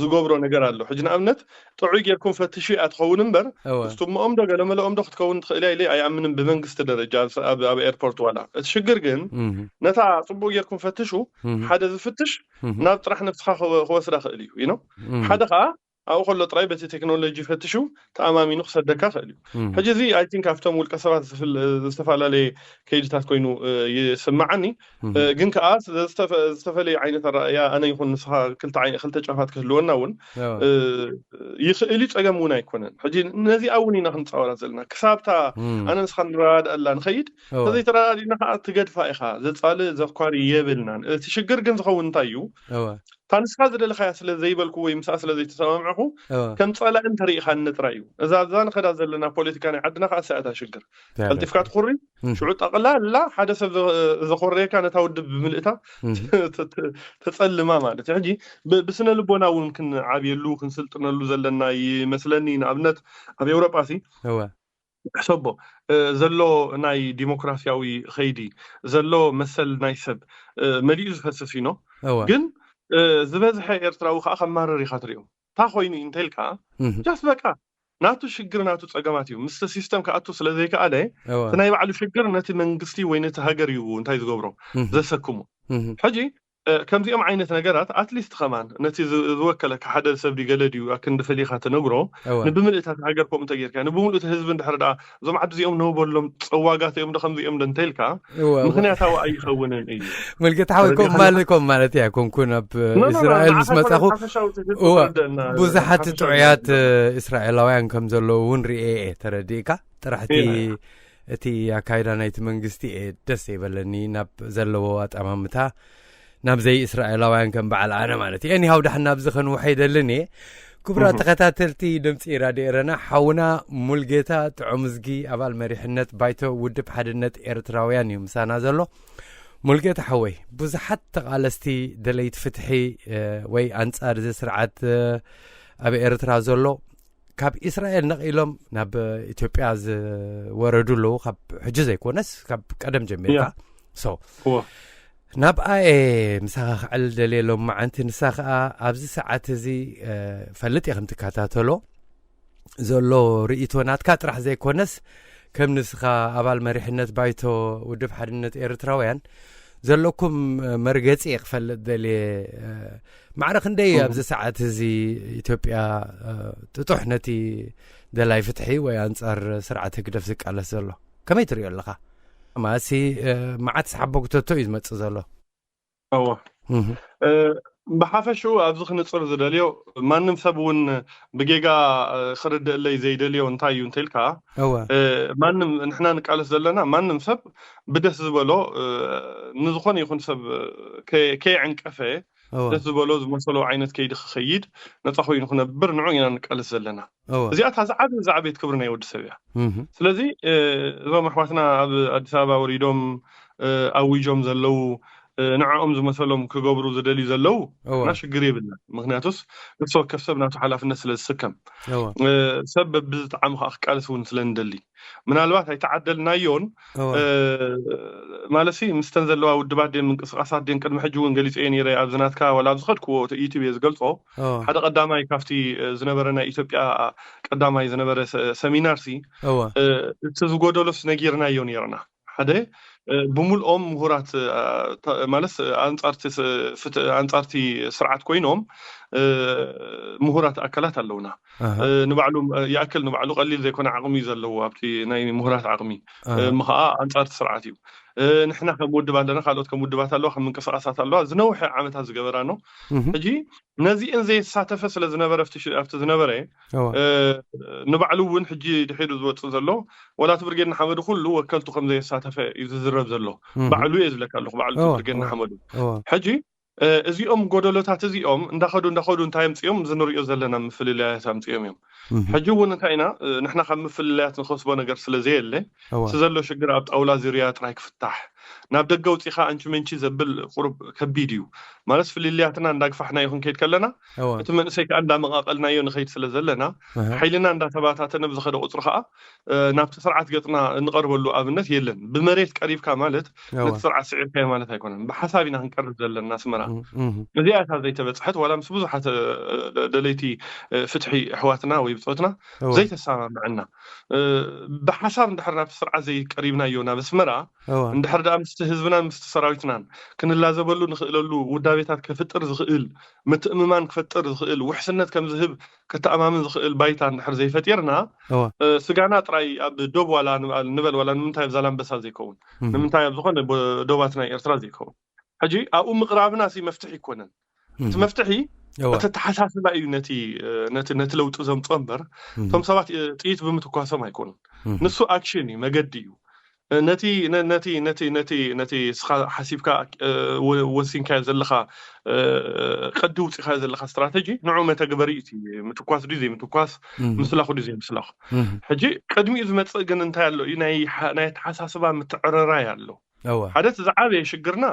ዝገብሮ ነገር ኣሎ። ሕጂ ንኣብነት ጥዑይ ጌርኩም ፈትሹ እያ ትኸውን እምበር ዝትምኦም ዶ ገለመለኦም ዶ ክትከውን ትኽእል እያ ኢለ ኣይኣምንን። ብመንግስቲ ደረጃ ኣብ ኤርፖርት ዋላ እቲ ሽግር ግን ነታ ፅቡቅ ጌርኩም ፈትሹ ሓደ ዝፍትሽ ናብ ጥራሕ ነብስኻ ክወስዳ ክእል እዩ ነው ሓደ ከዓ ኣብኡ ከሎ ጥራይ በቲ ቴክኖሎጂ ፈትሹ ተኣማሚኑ ክሰደካ ክእል እዩ። ሕጂ እዚ ኣይ ቲንክ ኣብቶም ውልቀ ሰባት ዝተፈላለየ ከይድታት ኮይኑ ይስማዓኒ። ግን ከዓ ዝተፈለየ ዓይነት ኣረኣያ ኣነ ይኹን ንስኻ ክልተ ጫፋት ክህልወና እውን ይኽእል እዩ፣ ፀገም እውን ኣይኮነን። ሕጂ ነዚኣ እውን ኢና ክንፃወራ ዘለና ክሳብታ ኣነ ንስኻ ንረዳድኣላ ንኸይድ ተዘይተረዳዲእና ከዓ ትገድፋ ኢኻ። ዘፃልእ ዘኳሪ የብልናን። እቲ ሽግር ግን ዝኸውን እንታይ እዩ? እታ ንስኻ ዝደለኻያ ስለ ዘይበልኩ ወይ ምስኣ ስለ ዘይተሰማምዕኹ ከም ፀላኢ እንተሪኢኻኒ ጥራይ እዩ። እዛ ኣብዛ ንኸዳ ዘለና ፖለቲካ ናይ ዓድና ከዓ እሳ እታ ሽግር ቀልጢፍካ ትኹሪ ሽዑ ጠቕላላ ሓደ ሰብ ዘኾረየካ ነታ ውድብ ብምልእታ ተፀልማ ማለት እዩ። ሕጂ ብስነ ልቦና እውን ክንዓብየሉ ክንስልጥነሉ ዘለና ይመስለኒ። ንኣብነት ኣብ ኤውሮጳ ሲ ሕሰቦ፣ እ፣ ዘሎ ናይ ዲሞክራሲያዊ ኸይዲ፣ ዘሎ መሰል ናይ ሰብ፣ እ፣ መሊኡ ዝፈስስ እዩ። እወ ግን፣ እ፣ ዝበዝሐ ኤርትራዊ ከዓ ከማርር ኢኻ ትሪኦ። እንታይ ኮይኑ እዩ እንተልካ፣ እህ ጃስት በቃ ናቱ ሽግር ናቱ ጸገማት እዩ። ምስቲ ሲስተም ክኣቱ ስለ ዘይከኣለ፣ እወ እቲ ናይ ባዕሉ ሽግር ነቲ መንግስቲ ወይ ነቲ ሃገር እዩ እንታይ ዝገብሮ፣ እህ ዘሰክሞ። እህ ሕጂ፣ እ፣ ከምዚኦም ዓይነት ነገራት ኣትሊስት ከማን ነቲ ዝ-፣ ዝወከለካ ሓደ ሰብ ድዩ ገለ ድዩ ኣክንዲ ፈሊኻ ተነግሮ። እወ ንብምልእታት ሃገር ከምኡ እንተጌርካ፣ ንብምልእቲ ህዝቢ እንድሕር ደኣ እዞም ዓዲ እዚኦም ኖበሎም ጸዋጋት እዮም ዶ ከምዚኦም ዶ እንተልካ፣ እወ እወ ምኽንያታዊ ኣይኸውንን እዩ። ሙልጌታ ሓወይ፣ ከምኡ ተረዲእካ? ማለት ከምኡ ማለት እያ ኮንኩ ናብ እ፣ ኖ፣ ኖ፣ ኖ፣ እስራኤል ምስ ንዓኻ ኮነ መጻኹ። ሓፈሻዊ ትህዝቶ እወ ተረድአና፣ ብዙሓት ሓፈሻዊ ጥዑያት እ፣ ትህዝቶ። እስራኤላውያን ከም ዘለዉ እውን ርእየ እየ። ተረዲእካ? ጥራሕ እቲ እየ። እቲ ኣካይዳ ናይቲ መንግስቲ እየ ደስ ዘይበለኒ። ናብ ዘለዎ ኣጠማምታ፣ ናብ ዘይ እስራኤላውያን ከም በዓል ኣነ ማለት እዩ። ኤኒሃው፣ ዳሕና ኣብዚ ከንውሐ ይደልን እየ። ክቡራት እህ ተኸታተልቲ ድምፂ ራድዮ ኤረና፣ ሓውና ሙልጌታ ጥዑምዝጊ፣ ኣባል መሪሕነት ባይቶ ውድብ ሓድነት ኤርትራውያን እዩ ምሳና ዘሎ። ሙልጌታ ሓወይ፣ ብዙሓት ተቓለስቲ ደለይቲ ፍትሒ እ፣ ወይ ኣንጻር እዚ ስርዓት እ፣ ኣብ ኤርትራ ዘሎ ካብ እስራኤል ነቒሎም ናብ ኢትዮጵያ ዝወረዱ ኣለዉ። ካብ ሕጂ ዘይኮነስ ካብ ቀደም ጀሚርካ። ያ ሶ እወ ናብኣ እየ ምሳኻ ክዕል ደልየ ሎም መዓንቲ። ንሳ ኸኣ ኣብዚ ሰዓት እዚ እ፣ ፈልጥ እየ ከም ትከታተሎ ዘሎ ርእይቶ ናትካ ጥራሕ ዘይኮነስ ከም ንስኻ ኣባል መሪሕነት ባይቶ ውድብ ሓድነት ኤርትራውያን ዘለኩም እ፣ መርገጺ እየ ክፈልጥ ደልየ። እ፣ ማዕረ ክንደይ እዩ እህ ኣብዚ ሰዓት እዚ ኢትዮጵያ እ፣ ጥጡሕ ነቲ ደላይ ፍትሒ ወይ ኣንጻር ስርዓት ህግደፍ ዝቃለስ ዘሎ? ከመይ ትሪኦ ኣለኻ? ማሲ እ፣ መዓት ሰሓቦ ክተቶ እዩ ዝመጽእ ዘሎ። እወ እህ እ፣ ብሓፈሽኡ ኣብዚ ክንጽር ዝደልዮ፣ ማንም ሰብ እውን ብጌጋ እ፣ ክርድእለይ ዘይደልዮ እንታይ እዩ እንተልካ፣ እወ እ፣ ማንም ንሕና ንቃለስ ዘለና ማንም ሰብ ብደስ ዝበሎ እ፣ ንዝኾነ ይኹን ሰብ እ፣ ከ- ከየዕንቀፈ እወ ደስ ዝበሎ ዝመሰሎ ዓይነት ከይዲ ክኸይድ፣ ነፃ ኮይኑ ክነብር ንዑ ኢና ንቃለስ ዘለና። እወ እዚኣ እታ ዝዓበየ ዝዓበየት ክብሪ ናይ ወዲ ሰብ እያ። እህ ስለዚ እ፣ እዞም ኣሕዋትና ኣብ ኣዲስ ኣበባ ወሪዶም እ፣ ኣዊጆም ዘለዉ እ፣ ንዕኦም ዝመሰሎም ክገብሩ ዝደልዩ ዘለዉ እወ እና ሽግር የብልና። ምክንያቱስ ነፍሲ ወከፍ ሰብ ናቱ ሓላፍነት ስለ ዝስከም እወ እ፣ ሰብ በብዝጠዓሙ ከዓ ክቃለስ እውን ስለ ንደሊ፣ ምናልባት ኣይተዓደልናዮን እወ እ፣ ማለት ሲ ምስተን ዘለዋ ውድባት ድን ምንቅስቃሳት ድን ቅድሚ ሕጂ እውን ገሊፀ ነይረ ኣብዚ ናትካ ዋላ ኣብ ዝኸድክዎ ዩቲብ እየ ዝገልፆ። እወ ሓደ ቀዳማይ ካብቲ እ፣ ዝነበረ ናይ ኢትዮጵያ ቀዳማይ ዝነበረ ሰ- ሰሚናር ሲ እወ እ፣ እቲ ዝጎደሎስ ነጊርናዮ ነይርና። ሓደ እ፣ ብምልኦም ምሁራት እ፣ ተ- ማለት እ፣ ኣንጻርቲ ስ- ፍት- ኣንጻርቲ ስርዓት ኮይኖም እ፣ ምሁራት ኣካላት ኣለውና። ኣሃ እ፣ ንባዕሉ እ፣ ይኣክል ንባዕሉ ቀሊል ዘይኮነ ዓቕሚ እዩ ዘለዎ ኣብቲ ናይ ምሁራት ዓቕሚ እ፣ ኣሃ እሞ ኸዓ ኣንጻርቲ ስርዓት እዩ። እ፣ ንሕና ከም ውድብ ኣለና፣ ካልኦት ከም ውድባት ኣለዋ፣ ከም ምንቅስቃሳት ኣለዋ፣ ዝነውሐ ዓመታት ዝገበራ ነው። እህ ሕጂ ነዚእን ዘየሳተፈ ስለ ዝነበረ ኣብቲ ሽ- ኣብቲ ዝነበረ እወ እ፣ ንባዕሉ እውን ሕጂ ድሒሩ ዝወፅእ ዘሎ ዋላ እቲ ብርጌድ ንሓመዱ ኩሉ ወከልቱ ከም ዘየሳተፈ እዩ ዝዝረብ ዘሎ። እህ ባዕሉ እየ ዝብለካ ኣለኹ፣ ባዕሉ እቲ እወ ብርጌድ እወ ንሓመዱ። እወ ሕጂ እ፣ እዚኦም ጎደሎታት እዚኦም እንዳኸዱ እንዳኸዱ እንታይ ኣምፅኦም፣ ዝንሪኦ ዘለና ምፍልላያት ኣምፅኦም እዮም። እህ ሕጂ እውን እንታይ ኢና እ፣ ንሕና ካብ ምፍልላያት ንኸስቦ ነገር ስለ ዘየለ እወ እቲ ዘሎ ሽግር ኣብ ጣውላ ዙርያ ጥራይ ክፍታሕ፣ ናብ ደገ ውፂኻ ኣንቺ መንቺ ዘብል ቁሩብ ከቢድ እዩ። ማለት ፍልልያትና እንዳግፋሕናዮ ክንከይድ ከለና እወ እቲ መንእሰይ ከዓ እንዳመቃቀልናዮ ንኸይድ ስለ ዘለና ኣሃ ሓይልና እንዳተባታተነ ብዝኸደ ቁፅሪ ከዓ እ፣ ናብቲ ስርዓት ገፅና እንቐርበሉ ኣብነት የለን። ብመሬት ቀሪብካ ማለት እወ ነቲ ስርዓት ስዒርካዮ ማለት ኣይኮነን። ብሓሳብ ኢና ክንቀርብ ዘለና ኣስመራ። እህ እህ እዚኣ እታ ዘይተበፅሐት ዋላ ምስ ብዙሓት እ፣ ደ- ደለይቲ እ፣ ፍትሒ ኣሕዋትና ወይ ብፆትና እወ ዘይተሰማምዐና እ፣ ብሓሳብ እንድሕር ናብቲ ስርዓት ዘይቀሪብናዮ ናብ ኣስመራ እወ እንድሕር ደኣ ምስቲ ህዝብናን ምስቲ ሰራዊትናን ክንላዘበሉ ንኽእለሉ ውዳቤታት ከፍጥር ዝኽእል ምትእምማን ክፈጥር ዝኽእል ውሕስነት ከም ዝህብ ከተኣማምን ዝኽእል ባይታ እንድሕር ዘይፈጢርና እወ እ፣ ስጋና ጥራይ ኣብ ዶብ ዋላ ንበል ንበል ዋላ ንምንታይ ኣብ ዛላምበሳ ዘይከውን እህ ንምንታይ ኣብ ዝኾነ ቦ- ዶባት ናይ ኤርትራ ዘይከውን ሕጂ ኣብኡ ምቕራብና ሲ መፍትሒ ይኮነን። እቲ እህ መፍትሒ እወ እቲ ኣተሓሳስባ እዩ ነቲ እ፣ ነቲ ነቲ ለውጢ ዘምፅኦ እምበር እህ እቶም ሰባት እ፣ ጥይት ብምትኳሶም ኣይኮኑን። እህ ንሱ ኣክሽን እዩ፣ መገዲ እዩ። እ፣ ነቲ ነ- ነቲ ነቲ ነቲ ነቲ እስኻ ሓሲብካ እ፣ ወ- ወሲንካዮ ዘለኻ እ፣ ቅዲ ውፂኻዮ ዘለኻ ስትራተጂ ንዑ መተግበሪ እዩ። እቲ ምትኳስ ድዩ ዘይምትኳስ፣ እህ ምስላኹ ድዩ ዘይምስላኹ። እህ ሕጂ ቅድሚኡ ዝመፅእ ግን እንታይ ኣሎ እዩ? ናይ ሓ- ናይ ኣተሓሳስባ ምትዕርራይ ኣሎ። እወ ሓደ እቲ ዝዓበየ ሽግርና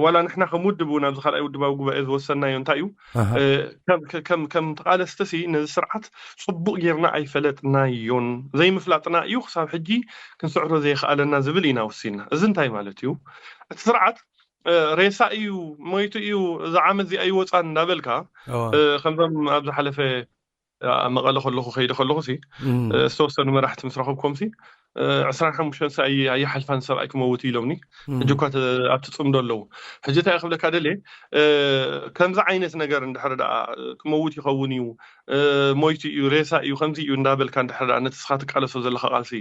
ዋላ ንሕና ከም ውድብ እውን ኣብዚ ካልኣይ ውድባዊ ጉባኤ ዝወሰናዮ እንታይ እዩ፣ ከም ተቃለስቲ ሲ ነዚ ስርዓት ፅቡቅ ጌርና ኣይፈለጥናዮን። ዘይምፍላጥና እዩ ክሳብ ሕጂ ክንስዕሮ ዘይክኣለና ዝብል ኢና ወሲንና። እዚ እንታይ ማለት እዩ? እቲ ስርዓት ሬሳ እዩ፣ ሞይቱ እዩ፣ እዚ ዓመት እዚኣ ይወፃን እንዳበልካ ከምዞም ኣብ ዝሓለፈ መቐለ ከለኹ ከይደ ከለኹ ሲ ዝተወሰኑ መራሕቲ ምስ ረኸብኮም ሲ ዕስራን ሓሙሽተን ሰ ኣይሓልፋን ሰብኣይ ክመውት ኢሎምኒ። ሕጂ እኳ ኣብቲ ፅምዶ ኣለዉ። ሕጂ እንታይ ክብለካ ደልየ፣ ከምዚ ዓይነት ነገር እንድሕር ደኣ ክመውት ይኸውን እዩ፣ ሞይቱ እዩ፣ ሬሳ እዩ፣ ከምዚ እዩ እንዳበልካ እንድሕር ደኣ ነቲ ስኻ ትቃለሶ ዘለካ ቃልሲ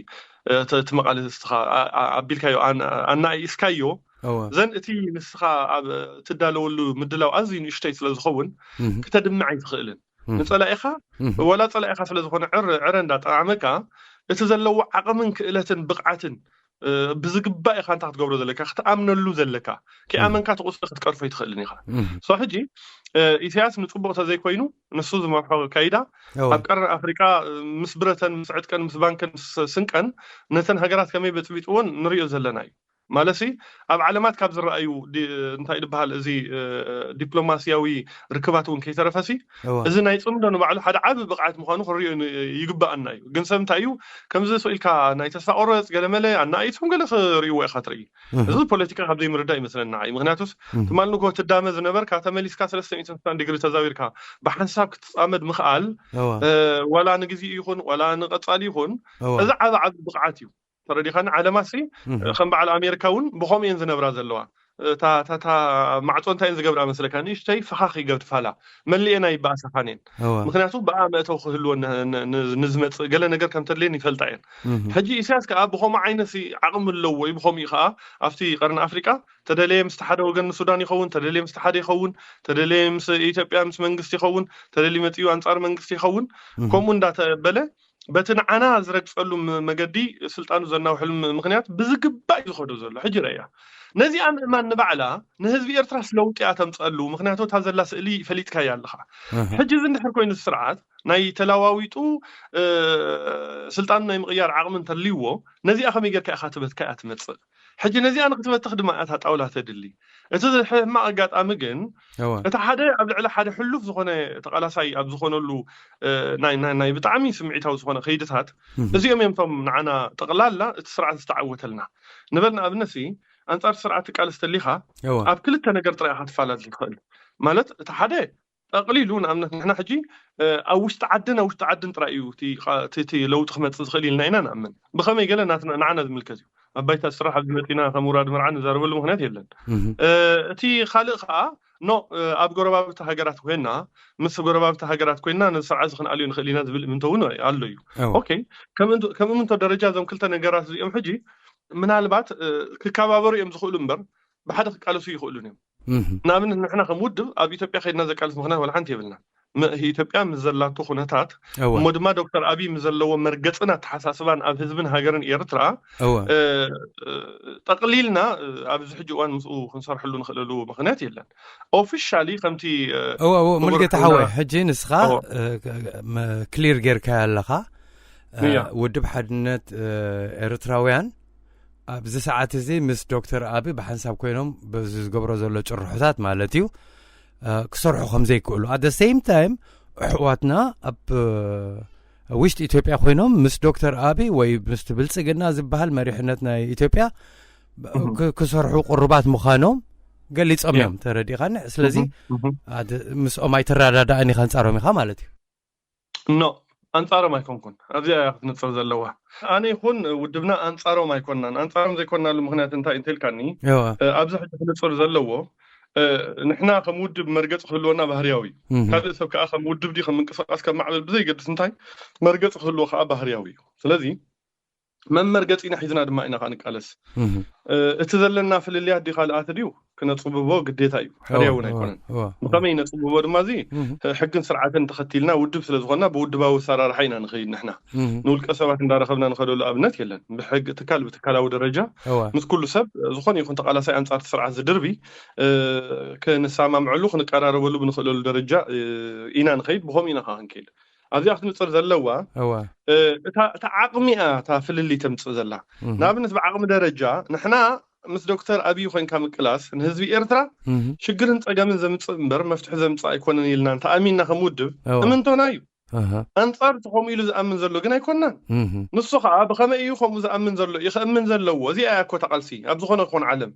እቲ መቃለስትኻ ኣቢልካዮ ኣናእስካዮ ዘን እቲ ንስኻ ኣብ ትዳለወሉ ምድላው ኣዝዩ ንእሽተይ ስለ ዝኸውን ክተድምዕ ኣይትኽእልን። ንፀላኢኻ ወላ ፀላኢኻ ስለ ዝኾነ ዕረ እንዳጠዓመካ እቲ ዘለዎ ዓቕምን ክእለትን ብቕዓትን ብዝግባእ ኢኻ እንታ ክትገብሮ ዘለካ ክትኣምነሉ ዘለካ። ከይኣመንካ እቲ ቁስሊ ክትቀርፎ ኣይትኽእልን ኢኻ። ሶ ሕጂ ኢሳያስ ንፅቡቕ ተዘይኮይኑ ንሱ ዝመርሖ ካይዳ ኣብ ቀርኒ ኣፍሪቃ ምስ ብረተን ምስ ዕጥቀን ምስ ባንክን ምስ ስንቀን ነተን ሃገራት ከመይ በፅቢጥዎን ንሪኦ ዘለና እዩ። ማለትሲ ኣብ ዓለማት ካብ ዝረኣዩ እንታይ ዝበሃል እዚ ዲፕሎማሲያዊ ርክባት እውን ከይተረፈሲ እዚ ናይ ፅምዶ ንባዕሉ ሓደ ዓቢ ብቕዓት ምዃኑ ክንሪኦ ይግበኣና እዩ። ግን ሰብ እንታይ እዩ ከምዚ ስኢልካ ናይ ተስፋ ቆረፅ ገለመለ ኣናኣይቶም ገለ ክርእይዎ ኢኻ ትርኢ። እዚ ፖለቲካ ካብ ዘይምርዳእ ይመስለና እዩ። ምክንያቱስ ትማል ንጎ ትዳመ ዝነበርካ ተመሊስካ ሰለስተ ሚእትን ስሳን ዲግሪ ተዛዊርካ ብሓንሳብ ክትፃመድ ምኽኣል ዋላ ንግዜ ይኹን ዋላ ንቐፃሊ ይኹን እዚ ዓቢ ዓቢ ብቕዓት እዩ። ተረዲኻኒ? ዓለማሲ ከም በዓል ኣሜሪካ እውን ብኸምኡ እየን ዝነብራ ዘለዋ። እታ ማዕፆ እንታይ እየን ዝገብራ መስለካ? ንእሽተይ ፈኻኽ ይገድፋላ፣ መሊኤን ኣይበኣሳኻን እየን። ምክንያቱ ብኣ መእተው ክህልወን ንዝመፅእ ገለ ነገር ከም ተድልየን ይፈልጣ እየን። ሕጂ ኢሳያስ ከዓ ብኸምኡ ዓይነት ዓቕሚ ኣለዎ እዩ። ብኸምኡ ከዓ ኣብቲ ቀርኒ ኣፍሪቃ ተደለየ ምስቲ ሓደ ወገን ንሱዳን ይኸውን፣ ተደለየ ምስቲ ሓደ ይኸውን፣ ተደለየ ምስ ኢትዮጵያ ምስ መንግስቲ ይኸውን፣ ተደሊ መፅኡ ኣንፃር መንግስቲ ይኸውን። ከምኡ እንዳተበለ በቲ ንዓና ዝረግፀሉ መገዲ ስልጣኑ ዘናውሐሉ ምክንያት ብዝግባእ እዩ ዝኸዶ ዘሎ። ሕጂ ረያ ነዚኣ ምእማን ንባዕላ ንህዝቢ ኤርትራስ ለውጢ እያ ተምፀሉ። ምክንያቱ እታ ዘላ ስእሊ ፈሊጥካያ ኣለኻ። ሕጂ እዚ እንድሕር ኮይኑ ስርዓት ናይ ተለዋዊጡ ስልጣኑ ናይ ምቕያር ዓቕሚ እንተልይዎ ነዚኣ ከመይ ጌርካ ኢኻ ትበትካ እያ ትመፅእ። ሕጂ ነዚኣ ንክትበትኽ ድማ እታ ጣውላ ተድሊ። እቲ ሕማቕ ኣጋጣሚ ግን እቲ ሓደ ኣብ ልዕሊ ሓደ ሕሉፍ ዝኾነ ተቓላሳይ ኣብ ዝኾነሉ ናይ ብጣዕሚ ስምዒታዊ ዝኾነ ከይድታት እዚኦም እዮም ቶም ንዓና ጠቕላላ እቲ ስርዓት ዝተዓወተልና ንበል። ንኣብነት ኣንፃር ስርዓት ትቃለስ ተሊኻ ኣብ ክልተ ነገር ጥራይ ኢኻ ትፈላለ ትኽእል። ማለት እቲ ሓደ ጠቕሊሉ ንኣብነት ንሕና ሕጂ ኣብ ውሽጢ ዓድን ኣብ ውሽጢ ዓድን ጥራይ እዩ እቲ ለውጢ ክመፅእ ዝኽእል ኢልና ኢና ንኣምን። ብኸመይ ገለ ንዓና ዝምልከት እዩ። ኣብ ባይታ ስራሕ ኣብዚ መፂና ከም ውራድ መርዓ ንዛረበሉ ምክንያት የለን። እቲ ካልእ ከዓ ኖ ኣብ ጎረባብቲ ሃገራት ኮይና ምስ ጎረባብቲ ሃገራት ኮይና ነዚ ስርዓት እዚ ክንኣልዮ ንኽእል ኢና ዝብል እምንቶ እውን ኣሎ እዩ። ኦኬ፣ ከም እምንቶ ደረጃ እዞም ክልተ ነገራት እዚኦም ሕጂ ምናልባት ክከባበሩ እዮም ዝኽእሉ እምበር ብሓደ ክቃለሱ ይኽእሉን እዮም። ንኣብነት ንሕና ከም ውድብ ኣብ ኢትዮጵያ ከይድና ዘቃልስ ምክንያት ዋላ ሓንቲ የብልና። ኢትዮጵያ ምስ ዘላቶ ኩነታት እሞ ድማ ዶክተር ኣብይ ምስ ዘለዎ መርገፅን ኣተሓሳስባን ኣብ ህዝብን ሃገርን ኤርትራ ጠቕሊልና ኣብዚ ሕጂ እዋን ምስኡ ክንሰርሐሉ ንኽእለሉ ምክንያት የለን። ኦፊሻሊ ከምቲ እወ እወ ሙልጌታ ሓወይ ሕጂ ንስኻ ክሊር ጌርካዮ ኣለኻ። ውድብ ሓድነት ኤርትራውያን ኣብዚ ሰዓት እዚ ምስ ዶክተር ኣቢ ብሓንሳብ ኮይኖም በዚ ዝገብሮ ዘሎ ጭርሖታት ማለት እዩ ክሰርሑ ከም ዘይክእሉ፣ at the same time ኣሕዋትና ኣብ ውሽጢ ኢትዮጵያ ኮይኖም ምስ ዶክተር ኣቢ ወይ ምስቲ ብልጽግና ዝበሃል መሪሕነት ናይ ኢትዮጵያ ክሰርሑ ቅሩባት ምዃኖም ገሊጾም እዮም። ተረዲኻኒ? ስለዚ ምስኦም ኣይትረዳዳእን ኢኻ፣ ኣንጻሮም ኢኻ ማለት እዩ። ኖ፣ ኣንጻሮም ኣይኮንኩን። ኣብዚኣ እያ ክትንጽር ዘለዋ። ኣነ ይኹን ውድብና ኣንጻሮም ኣይኮናን። ኣንጻሮም ዘይኮናሉ ምክንያት እንታይ እንተልካኒ ኣብዚ ሕጂ ክንጽር ዘለዎ ንሕና ከም ውድብ መርገፂ ክህልወና ባህርያዊ እዩ። ካልእ ሰብ ከዓ ከም ውድብ ድዩ ከም ምንቅስቃስ ከም ማዕበል ብዘይገድስ እንታይ መርገፂ ክህልዎ ከዓ ባህርያዊ እዩ። ስለዚ መመርገፂና ሒዝና ድማ ኢና ከዓ ንቃለስ። እቲ ዘለና ፍልልያት ድዩ ካልኣት ድዩ ክነፅብቦ ግዴታ እዩ። ሕርያ እውን ኣይኮነን። ብኸመይ ነፅብቦ ድማ እዚ ሕግን ስርዓትን ተኸቲልና ውድብ ስለዝኾንና ብውድባዊ ኣሰራርሓ ኢና ንኸይድ። ንሕና ንውልቀ ሰባት እንዳረኸብና ንኸደሉ ኣብነት የለን። ብሕግ ትካል ብትካላዊ ደረጃ ምስ ኩሉ ሰብ ዝኾነ ይኹን ተቃላሳይ ኣንፃርቲ ስርዓት ዝድርቢ ክንሰማምዐሉ ክንቀራረበሉ ብንኽእለሉ ደረጃ ኢና ንኸይድ። ብኸምኡ ኢና ከዓ ክንከይድ። ኣብዚኣ ክትንፅር ዘለዋ እታ ዓቕሚ እያ እታ ፍልልይ ተምፅእ ዘላ። ንኣብነት ብዓቕሚ ደረጃ ንሕና ምስ ዶክተር ኣብይ ኮይንካ ምቅላስ ንህዝቢ ኤርትራ ሽግርን ጸገምን ዘምጽእ እምበር መፍትሒ ዘምጽእ ኣይኮነን ኢልና እንተኣሚንና ከም ውድብ እምንቶና እዩ። ኣንጻር እቲ ከምኡ ኢሉ ዝኣምን ዘሎ ግን ኣይኮናን። ንሱ ከዓ ብኸመይ እዩ ከምኡ ዝኣምን ዘሎ እዩ ክእምን ዘለዎ። እዚኣ እያ እኮ እታ ቃልሲ ኣብ ዝኾነ ክኾን ዓለም።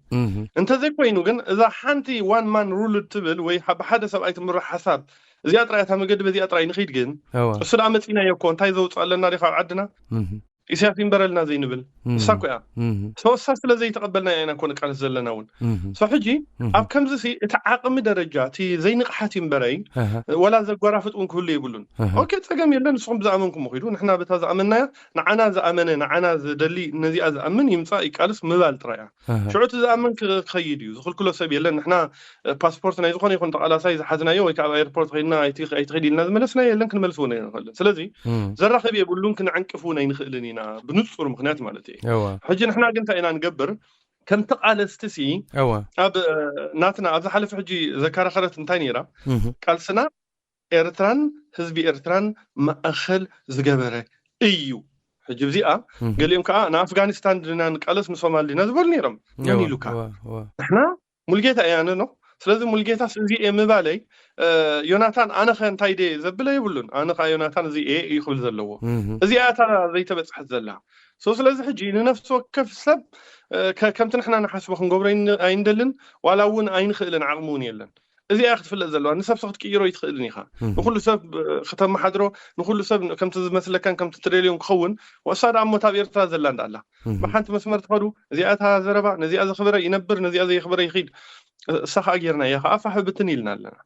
እንተዘይኮይኑ ግን እዛ ሓንቲ ዋን ማን ሩል እትብል ወይ ብሓደ ሰብኣይ ትምራሕ ሓሳብ እዚኣ ጥራይ እታ መገዲ በዚኣ ጥራይ ንኽይድ ግን እሱ ደኣ መጺናዮ እኮ እንታይ ዘውፅእ ኣለና ዲ ካብ ዓድና ኢሳያስ ይንበረልና ዘይንብል እሳ እኮ እያ። ሰወሳ ስለ ዘይተቐበልና ኢና እኮ ንቃለስ ዘለና እውን። ሶ ሕጂ ኣብ ከምዚ ሲ እቲ ዓቕሚ ደረጃ እቲ ዘይንቕሓት ይንበረይ ወላ ዘጓራፍጥ እውን ክህሉ የብሉን። ኦኬ ጸገም የለን። ንስኹም ብዝኣመንኩም ኺዱ ንሕና በታ ዝኣመንናያ ንዓና ዝኣመነ ንዓና ዝደሊ ነዚኣ ዝኣምን ይምጻእ ይቃልስ ምባል ጥራይ እያ። ሽዑ እቲ ዝኣምን ክኸይድ እዩ ዝኽልክሎ ሰብ የለን። ንሕና ፓስፖርት ናይ ዝኾነ ይኹን ተቓላሳይ ዝሓዝናዮ ወይ ከዓ ኣብ ኤርፖርት ኸይድና ኣይትኸይድ ኢልና ዝመለስናዮ የለን። ክንመልስ እውን ኣይንኽእልን። ስለዚ ዘራኽብ የብሉን። ክንዕንቅፍ እውን ኣይንኽእልን ኢና ብንጹር ምኽንያት ማለት እዩ። ሕጂ ንሕና ግን እንታይ ኢና ንገብር? ከም ተቓለስቲ ሲ ኣብ ናትና ኣብ ዝሓለፈ ሕጂ ዘከራኸረት እንታይ ነይራ? ቃልስና ኤርትራን ህዝቢ ኤርትራን ማእኸል ዝገበረ እዩ። ሕጂ እዚኣ ገሊኦም ከዓ ንኣፍጋኒስታን ድና ንቃለስ ንሶማል ዲና ዝበሉ ነይሮም። መን ኢሉካ? ንሕና ሙልጌታ እያ ኖ። ስለዚ ሙልጌታስ እዚ እየ ምባለይ ዮናታን ኣነ ኸ እንታይ ደ ዘብለ የብሉን። ኣነ ከዓ ዮናታን እዚ እየ እዩ ክብል ዘለዎ። እዚኣ እታ ዘይተበፅሐት ዘላ። ሶ ስለዚ ሕጂ ንነፍሲ ወከፍ ሰብ ከምቲ ንሕና ንሓስቦ ክንገብሮ ኣይንደልን። ዋላ እውን ኣይንኽእልን ዓቕሚ እውን የለን። እዚኣ ክትፍለጥ ዘለዋ ንሰብሲ ክትቅይሮ ይትኽእልን ኢኻ። ንኩሉ ሰብ ከተመሓድሮ ንኩሉ ሰብ ከምቲ ዝመስለካን ከምቲ ትደልዮን ክኸውን ወሳ ደኣ እሞ ኣብ ኤርትራ ዘላ እንዳኣላ ብሓንቲ መስመር ትኸዱ። እዚኣ እታ ዘረባ ነዚኣ ዘኽበረ ይነብር ነዚኣ ዘየኽበረ ይኽድ። እሳ ከዓ ጌርና እያ ከዓ ፋሕ ብትን ኢልና ኣለና።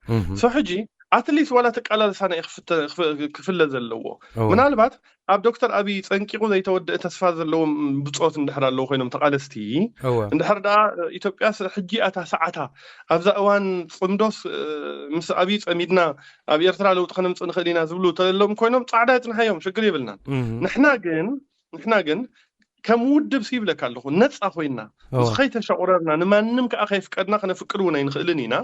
ሶ ሕጂ ኣትሊስት ዋላ ተቃላልሳና ክፍለ ዘለዎ ምናልባት ኣብ ዶክተር ኣብይ ጸንቂቑ ዘይተወደአ ተስፋ ዘለዎም ብጾት እንድሕር ኣለዉ ኮይኖም ተቓለስቲ እንድሕር ደኣ ኢትዮጵያ ሕጂ ኣታ ሰዓታ ኣብዛ እዋን ጽምዶስ ምስ ኣብይ ጸሚድና ኣብ ኤርትራ ለውጢ ከነምጽእ ንኽእል ኢና ዝብሉ ተሎም ኮይኖም ጻዕዳ የጽንሓዮም ሽግር የብልናን። ንሕና ግን ንሕና ግን ከም ውድብ ሲ ይብለካ ኣለኹ ነፃ ኮይና ከይተሸቑረርና ንማንም ከዓ ከይፍቀድና ክነፍቅድ እውን ኣይንኽእልን ኢና።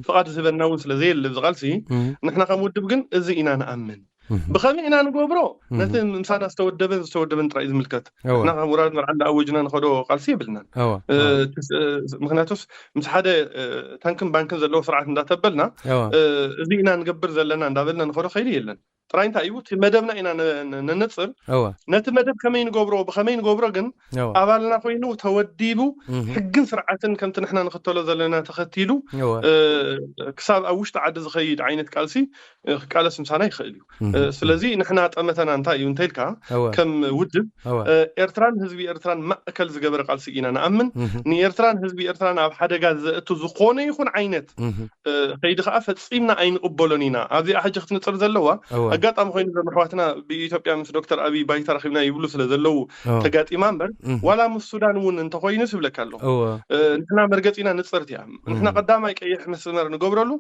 ፍቓድ ዝህበና እውን ስለ ዘየለ ኣብዚ ቃልሲ ንሕና ከም ውድብ ግን እዚ ኢና ንኣምን። ብኸመይ ኢና ንገብሮ? ነቲ ምሳና ዝተወደበን ዝተወደበን ጥራይ ዝምልከት። ንሕና ከም ውራድ መርዓ እንዳኣወጅና ንኸዶ ቃልሲ የብልናን። ምክንያቱስ ምስ ሓደ ታንክን ባንክን ዘለዎ ስርዓት እንዳተበልና እዚ ኢና ንገብር ዘለና እንዳበልና ንኸዶ ከይዲ የለን። ጥራይ እንታይ እዩ እቲ መደብና ኢና ነነፅር። ነቲ መደብ ከመይ ንገብሮ ብኸመይ ንገብሮ ግን ኣባልና ኮይኑ ተወዲቡ ሕግን ስርዓትን ከምቲ ንሕና ንኽተሎ ዘለና ተኸቲሉ ክሳብ ኣብ ውሽጢ ዓዲ ዝኸይድ ዓይነት ቃልሲ ክቃለስ ምሳና ይኽእል እዩ። ስለዚ ንሕና ጠመተና እንታይ እዩ እንተልካ ከም ውድብ ኤርትራን ህዝቢ ኤርትራን ማእከል ዝገበረ ቃልሲ ኢና ንኣምን። ንኤርትራን ህዝቢ ኤርትራን ኣብ ሓደጋ ዘእቱ ዝኾነ ይኹን ዓይነት ከይዲ ከዓ ፈፂምና ኣይንቕበሎን ኢና። ኣብዚኣ ሕጂ ክትንፅር ዘለዋ ኣጋጣሚ ኮይኑ ዞም ኣሕዋትና ብኢትዮጵያ ምስ ዶክተር ኣብይ ባይታ ረኪብና ይብሉ ስለ ዘለዉ ተጋጢማ እምበር ዋላ ምስ ሱዳን እውን እንተኮይኑ ስብለካ ኣለኹ። ንሕና መርገፂና ንፅርቲ እያ። ንሕና ቀዳማይ ቀይሕ መስመር ንገብረሉ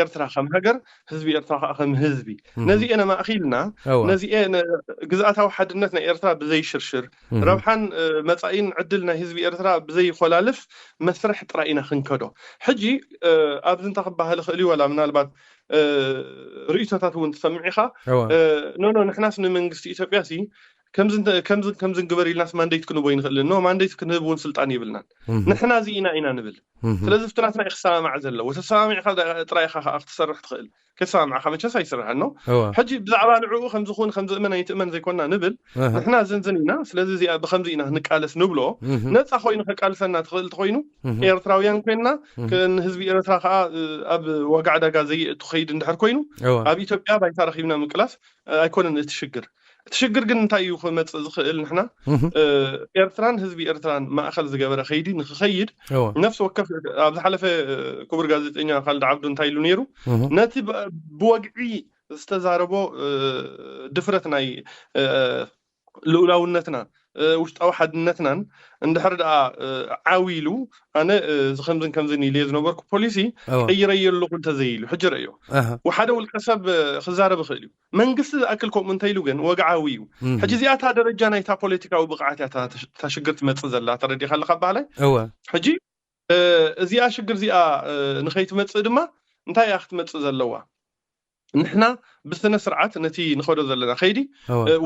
ኤርትራ ከም ሃገር ህዝቢ ኤርትራ ከዓ ከም ህዝቢ ነዚኤ ነማእኪልና ነዚኤ ግዝኣታዊ ሓድነት ናይ ኤርትራ ብዘይሽርሽር ረብሓን መፃኢን ዕድል ናይ ህዝቢ ኤርትራ ብዘይኮላልፍ መስርሕ ጥራይ ኢና ክንከዶ። ሕጂ ኣብዚ እንታይ ክበሃል ይኽእል እዩ ዋላ ምናልባት ርእይቶታት እውን ትሰምዕ ኢኻ። ኖኖ ንሕናስ ንመንግስቲ ኢትዮጵያ ሲ ከምዚ ከምዚ ግበር ኢልናስ ማንዴት ክንቦ ይንኽእልን ኖ ማንዴት ክንህብ እውን ስልጣን የብልናን። ንሕና እዚ ኢና ኢና ንብል። ስለዚ ፍትናትና እዩ ክሰማማዕ ዘለዎ ተሰማሚዕካ ጥራይ ኢኻ ከዓ ክትሰርሕ ትኽእል። ከይሰማማዕካ መቸስ ኣይስርሕን ነው። ሕጂ ብዛዕባ ንዕኡ ከምዝኹን ከምዝእመን ኣይትእመን ዘይኮና ንብል ንሕና ዝንዝን ኢና። ስለዚ እዚኣ ብከምዚ ኢና ክንቃለስ ንብሎ። ነፃ ኮይኑ ከቃልሰና ትኽእል እንተኮይኑ ኤርትራውያን ኮይንና ንህዝቢ ኤርትራ ከዓ ኣብ ዋጋ ዕዳጋ ዘየእቱ ከይድ እንድሕር ኮይኑ ኣብ ኢትዮጵያ ባይታ ረኪብና ምቅላስ ኣይኮነን እቲ ሽግር። እቲ ሽግር ግን እንታይ እዩ ክመፅእ ዝኽእል ንሕና ኤርትራን ህዝቢ ኤርትራን ማእኸል ዝገበረ ከይዲ ንክኸይድ ነፍሲ ወከፍ ኣብ ዝሓለፈ ክቡር ጋዜጠኛ ካልድ ዓብዱ እንታይ ኢሉ ነይሩ ነቲ ብወግዒ ዝተዛረቦ ድፍረት ናይ ልኡላውነትና ውሽጣዊ ሓድነትናን እንድሕር ደኣ ዓው ኢሉ ኣነ እዚ ከምዝን ከምዝን ኢልየ ዝነበርኩ ፖሊሲ ቀይረዮ ኣለኹ እንተዘይኢሉ ሕጂ ረእዮ ሓደ ውልቀ ሰብ ክዛረብ ይኽእል እዩ። መንግስቲ ዝኣክል ከምኡ እንተኢሉ ግን ወግዓዊ እዩ። ሕጂ እዚኣ እታ ደረጃ ናይታ ፖለቲካዊ ብቕዓት እያ እታ ሽግር ትመፅእ ዘላ ተረዲኻ ኣለካ ባህላይ። ሕጂ እዚኣ ሽግር እዚኣ ንኸይትመፅእ ድማ እንታይ እያ ክትመፅእ ዘለዋ? ንሕና ብስነ ስርዓት ነቲ ንኸዶ ዘለና ከይዲ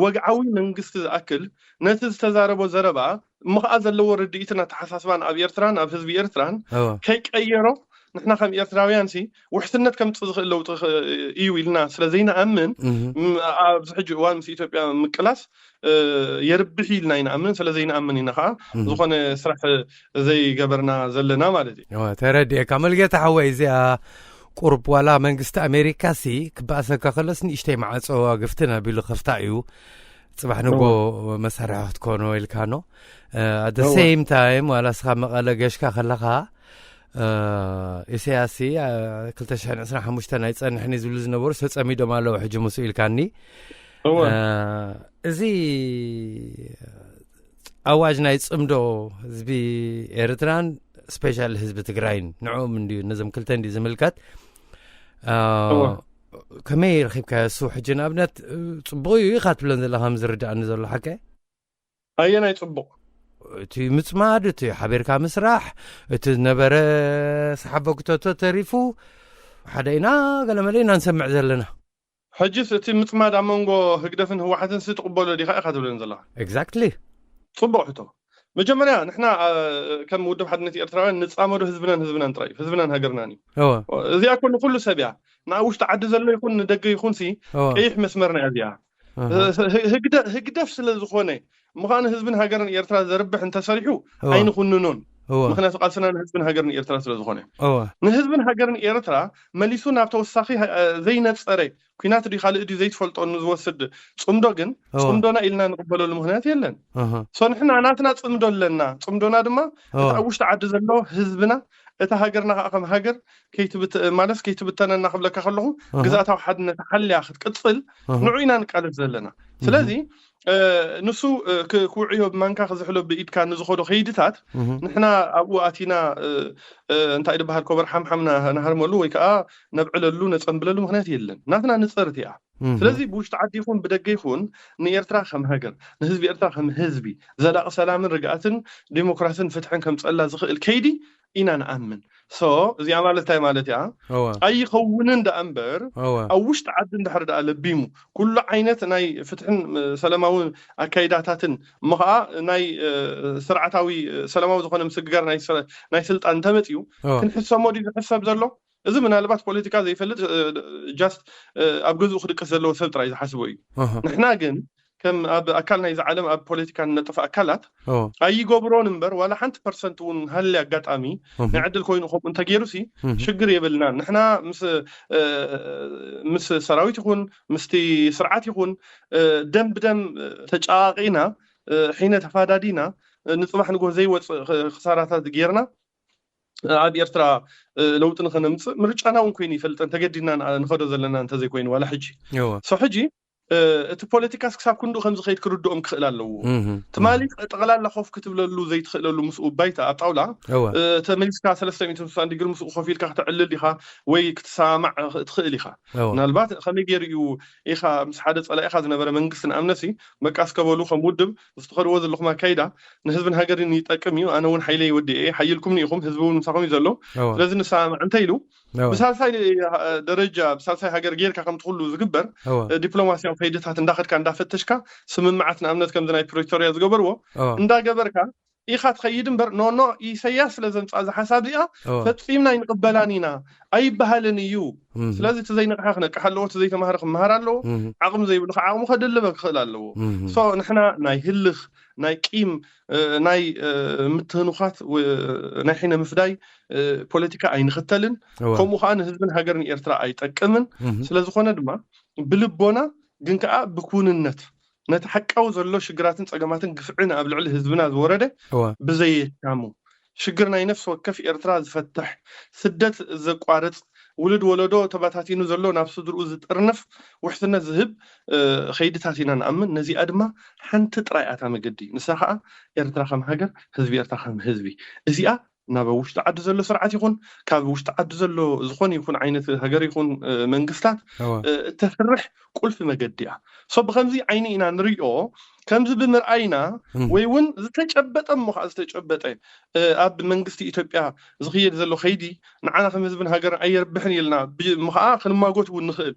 ወግዓዊ መንግስቲ ዝኣክል ነቲ ዝተዛረቦ ዘረባ እሞ ከዓ ዘለዎ ርድኢትን ኣተሓሳስባን ኣብ ኤርትራን ኣብ ህዝቢ ኤርትራን ከይቀየሮ ንሕና ከም ኤርትራውያን ሲ ውሕስነት ከምፅእ ዝኽእል ለውጢ እዩ ኢልና ስለ ዘይንኣምን ኣብዚ ሕጂ እዋን ምስ ኢትዮጵያ ምቅላስ የርብሕ ኢልና ይንኣምን ስለ ዘይንኣምን ኢና ከዓ ዝኾነ ስራሕ ዘይገበርና ዘለና ማለት እዩ። ተረዲኤካ መልጌታ ሓወይ እዚኣ ቁርብ ዋላ መንግስቲ ኣሜሪካ ሲ ክበኣሰካ ከለስ ንእሽተይ ማዕፆ ግፍትን ኣቢሉ ከፍታ እዩ። ፅባሕ ንጎ መሳርሒ ክትኮኖ ኢልካ ኖ ኣደ ሴም ታይም ዋላ ስኻ መቐለ ገሽካ ከለኻ ኢሳያስ ክልተ ሽሕን ዕስራን ሓሙሽተን ኣይፀንሕን እዩ ዝብሉ ዝነበሩ ተፀሚዶም ኣለዉ ሕጂ ምስ ኢልካኒ እዚ ኣዋጅ ናይ ፅምዶ ህዝቢ ኤርትራን ስፔሻል ህዝቢ ትግራይን ንዕኦም እንድዩ ነዞም ክልተ እንድዩ ዝምልከት ከመይ ረኺብካ እሱ ሕጂ ንኣብነት ፅቡቅ እዩ ኢካ ትብለን ዘለካ ዝርዳእኒ ዘሎ ሓቀ ኣየናይ ፅቡቅ እቲ ምፅማድ እቲ ሓቢርካ ምስራሕ እቲ ዝነበረ ሰሓቦ ክተቶ ተሪፉ ሓደ ኢና ገለመለ ኢና ንሰምዕ ዘለና ሕጅስ እቲ ምፅማድ ኣብ መንጎ ህግደፍን ህወሓትን ሲ ትቕበሎ ዲኻ ኢኻ ትብለን ዘለኻ ኤግዛክትሊ ፅቡቅ ሕቶ መጀመርያ ንሕና ከም ውድብ ሓድነት ኤርትራውያን ንፃመዶ ህዝብናን ህዝብናን ጥራይ ህዝብናን ሃገርናን እዩ እዚኣ ኮ ንኩሉ ሰብ እያ ንኣብ ውሽጢ ዓዲ ዘሎ ይኹን ንደገ ይኹን ሲ ቀይሕ መስመርና እያ እዚኣ ህግደፍ ስለ ዝኾነ ምዃኑ ህዝብን ሃገርን ኤርትራ ዘርብሕ እንተሰሪሑ ኣይንኹንኖን ምክንያቱ ቃልስና ንህዝብን ሃገርን ኤርትራ ስለ ዝኾነ ንህዝብን ሃገርን ኤርትራ መሊሱ ናብ ተወሳኺ ዘይነፀረ ኩናት ድዩ ካልእ ድዩ ዘይትፈልጦ ንዝወስድ ፅምዶ ግን ፅምዶና ኢልና ንቕበለሉ ምክንያት የለን ሶ ንሕና ናትና ፅምዶ ኣለና ፅምዶና ድማ እቲ ኣብ ውሽጢ ዓዲ ዘሎ ህዝብና እታ ሃገርና ከዓ ከም ሃገር ከይትብት ማለት ከይትብተነና ክብለካ ከለኹ ግዝኣታዊ ሓድነት ሓልያ ክትቅፅል ንዑ ኢና ንቃለስ ዘለና ስለዚ ንሱ ክውዕዮ ብማንካ ክዝሕሎ ብኢድካ ንዝኸዶ ከይድታት ንሕና ኣብኡ ኣቲና እንታይ ዝበሃል ኮበር ሓምሓም ናሃርመሉ ወይ ከዓ ነብዕለሉ ነፀንብለሉ ምክንያት የለን ናትና ንፅርት እያ ስለዚ ብውሽጢ ዓዲ ይኹን ብደገ ይኹን ንኤርትራ ከም ሃገር ንህዝቢ ኤርትራ ከም ህዝቢ ዘላቂ ሰላምን ርግኣትን ዲሞክራሲን ፍትሕን ከምፀላ ዝኽእል ከይዲ ኢና ንኣምን ሶ እዚኣ ማለት እንታይ ማለት እያ ኣይኸውንን ደኣ እምበር ኣብ ውሽጢ ዓዲ እንድሕር ደኣ ለቢሙ ኩሉ ዓይነት ናይ ፍትሕን ሰላማዊ ኣካይዳታትን እሞ ከዓ ናይ ስርዓታዊ ሰላማዊ ዝኾነ ምስግጋር ናይ ስልጣን እንተመፅኡ ክንሕሰሞ ድዩ ዝሕሰብ ዘሎ እዚ ምናልባት ፖለቲካ ዘይፈልጥ ጃስት ኣብ ገዝኡ ክድቅስ ዘለዎ ሰብ ጥራይ ዝሓስቦ እዩ ንሕና ግን ከም ኣብ ኣካል ናይዚ ዓለም ኣብ ፖለቲካ ንነጥፍ ኣካላት ኣይገብሮን እምበር ዋላ ሓንቲ ፐርሰንት እውን ሃሊ ኣጋጣሚ ናይ ዕድል ኮይኑ ከምኡ እንተገይሩ ሲ ሽግር የብልናን ንሕና ምስ ሰራዊት ይኹን ምስቲ ስርዓት ይኹን ደም ብደም ተጫቃቂና ሒነ ተፋዳዲና ንፅባሕ ንጎ ዘይወፅእ ክሳራታት ጌርና ኣብ ኤርትራ ለውጢ ንኸነምፅእ ምርጫና እውን ኮይኑ ይፈልጠን ተገዲድና ንኸዶ ዘለና እንተዘይኮይኑ ዋላ ሕጂ ሶ ሕጂ እቲ ፖለቲካስ ክሳብ ክንድኡ ከም ዝኸይድ ክርድኦም ክኽእል ኣለዎ ትማሊ ጠቕላላ ኮፍ ክትብለሉ ዘይትኽእለሉ ምስኡ ባይታ ኣብ ጣውላ ተመሊስካ ሰለስተ ሚእትን ስሳን ዲግሪ ምስኡ ኮፍ ኢልካ ክትዕልል ዲኻ ወይ ክትሰማማዕ ትኽእል ኢኻ ምናልባት ከመይ ገይሩ እዩ ኢኻ ምስ ሓደ ፀላኢኻ ዝነበረ መንግስቲ ንኣምነሲ በቃ እስከ በሉ ከም ውድብ ምስ ትኸድዎ ዘለኹም ኣካይዳ ንህዝብን ሃገርን ይጠቅም እዩ ኣነ እውን ሓይለ ይወዲ እየ ሓይልኩም ንኢኹም ህዝቢ እውን ምሳኹም እዩ ዘሎ ስለዚ ንሰማማዕ እንተ ኢሉ ብሳልሳይ ደረጃ ብሳልሳይ ሃገር ጌርካ ከምቲ ኩሉ ዝግበር ዲፕሎማሲያዊ ከይድታት እንዳኸድካ እንዳፈተሽካ ስምምዓት ንኣብነት ከምዚ ናይ ፕሪቶሪያ ዝገበርዎ እንዳገበርካ ኢኻ ትኸይድ እምበር ኖኖ ኢሰያስ ስለ ዘምፃ እዚ ሓሳብ እዚኣ ፈፂምና ኣይንቕበላን ኢና ኣይበሃልን እዩ ስለዚ እቲ ዘይነቕሓ ክነቅሕ ኣለዎ እቲ ዘይተማሃረ ክመሃር ኣለዎ ዓቕሚ ዘይብሉ ከዓ ዓቕሙ ከደልበ ክኽእል ኣለዎ ሶ ንሕና ናይ ህልኽ ናይ ቂም ናይ ምትህኑኻት ናይ ሒነ ምፍዳይ ፖለቲካ ኣይንኽተልን ከምኡ ከዓ ንህዝብን ሃገርን ኤርትራ ኣይጠቅምን ስለዝኾነ ድማ ብልቦና ግን ከዓ ብኩንነት ነቲ ሓቃዊ ዘሎ ሽግራትን ፀገማትን ግፍዕን ኣብ ልዕሊ ህዝብና ዝወረደ ብዘየሻሙ ሽግር ናይ ነፍሲ ወከፍ ኤርትራ ዝፈትሕ ስደት ዘቋርፅ ውሉድ ወለዶ ተባታቲኑ ዘሎ ናብ ስድርኡ ዝጥርንፍ ውሕስነት ዝህብ ከይድታት ኢና ንኣምን ነዚኣ ድማ ሓንቲ ጥራይ ኣታ መገዲ ንሳ ከዓ ኤርትራ ከም ሃገር ህዝቢ ኤርትራ ከም ህዝቢ እዚኣ ናብ ውሽጢ ዓዲ ዘሎ ስርዓት ይኹን ካብ ውሽጢ ዓዲ ዘሎ ዝኾነ ይኹን ዓይነት ሃገር ይኹን መንግስታት እተስርሕ ቁልፊ መገዲ እያ ሶ ብከምዚ ዓይኒ ኢና ንሪኦ ከምዚ ብምርኣይና ወይ እውን ዝተጨበጠ እሞ ከዓ ዝተጨበጠ ኣብ መንግስቲ ኢትዮጵያ ዝኽየድ ዘሎ ከይዲ ንዓና ከም ህዝብን ሃገርን ኣየርብሕን ኢልና እሞ ከዓ ክንማጎት እውን ንኽእል።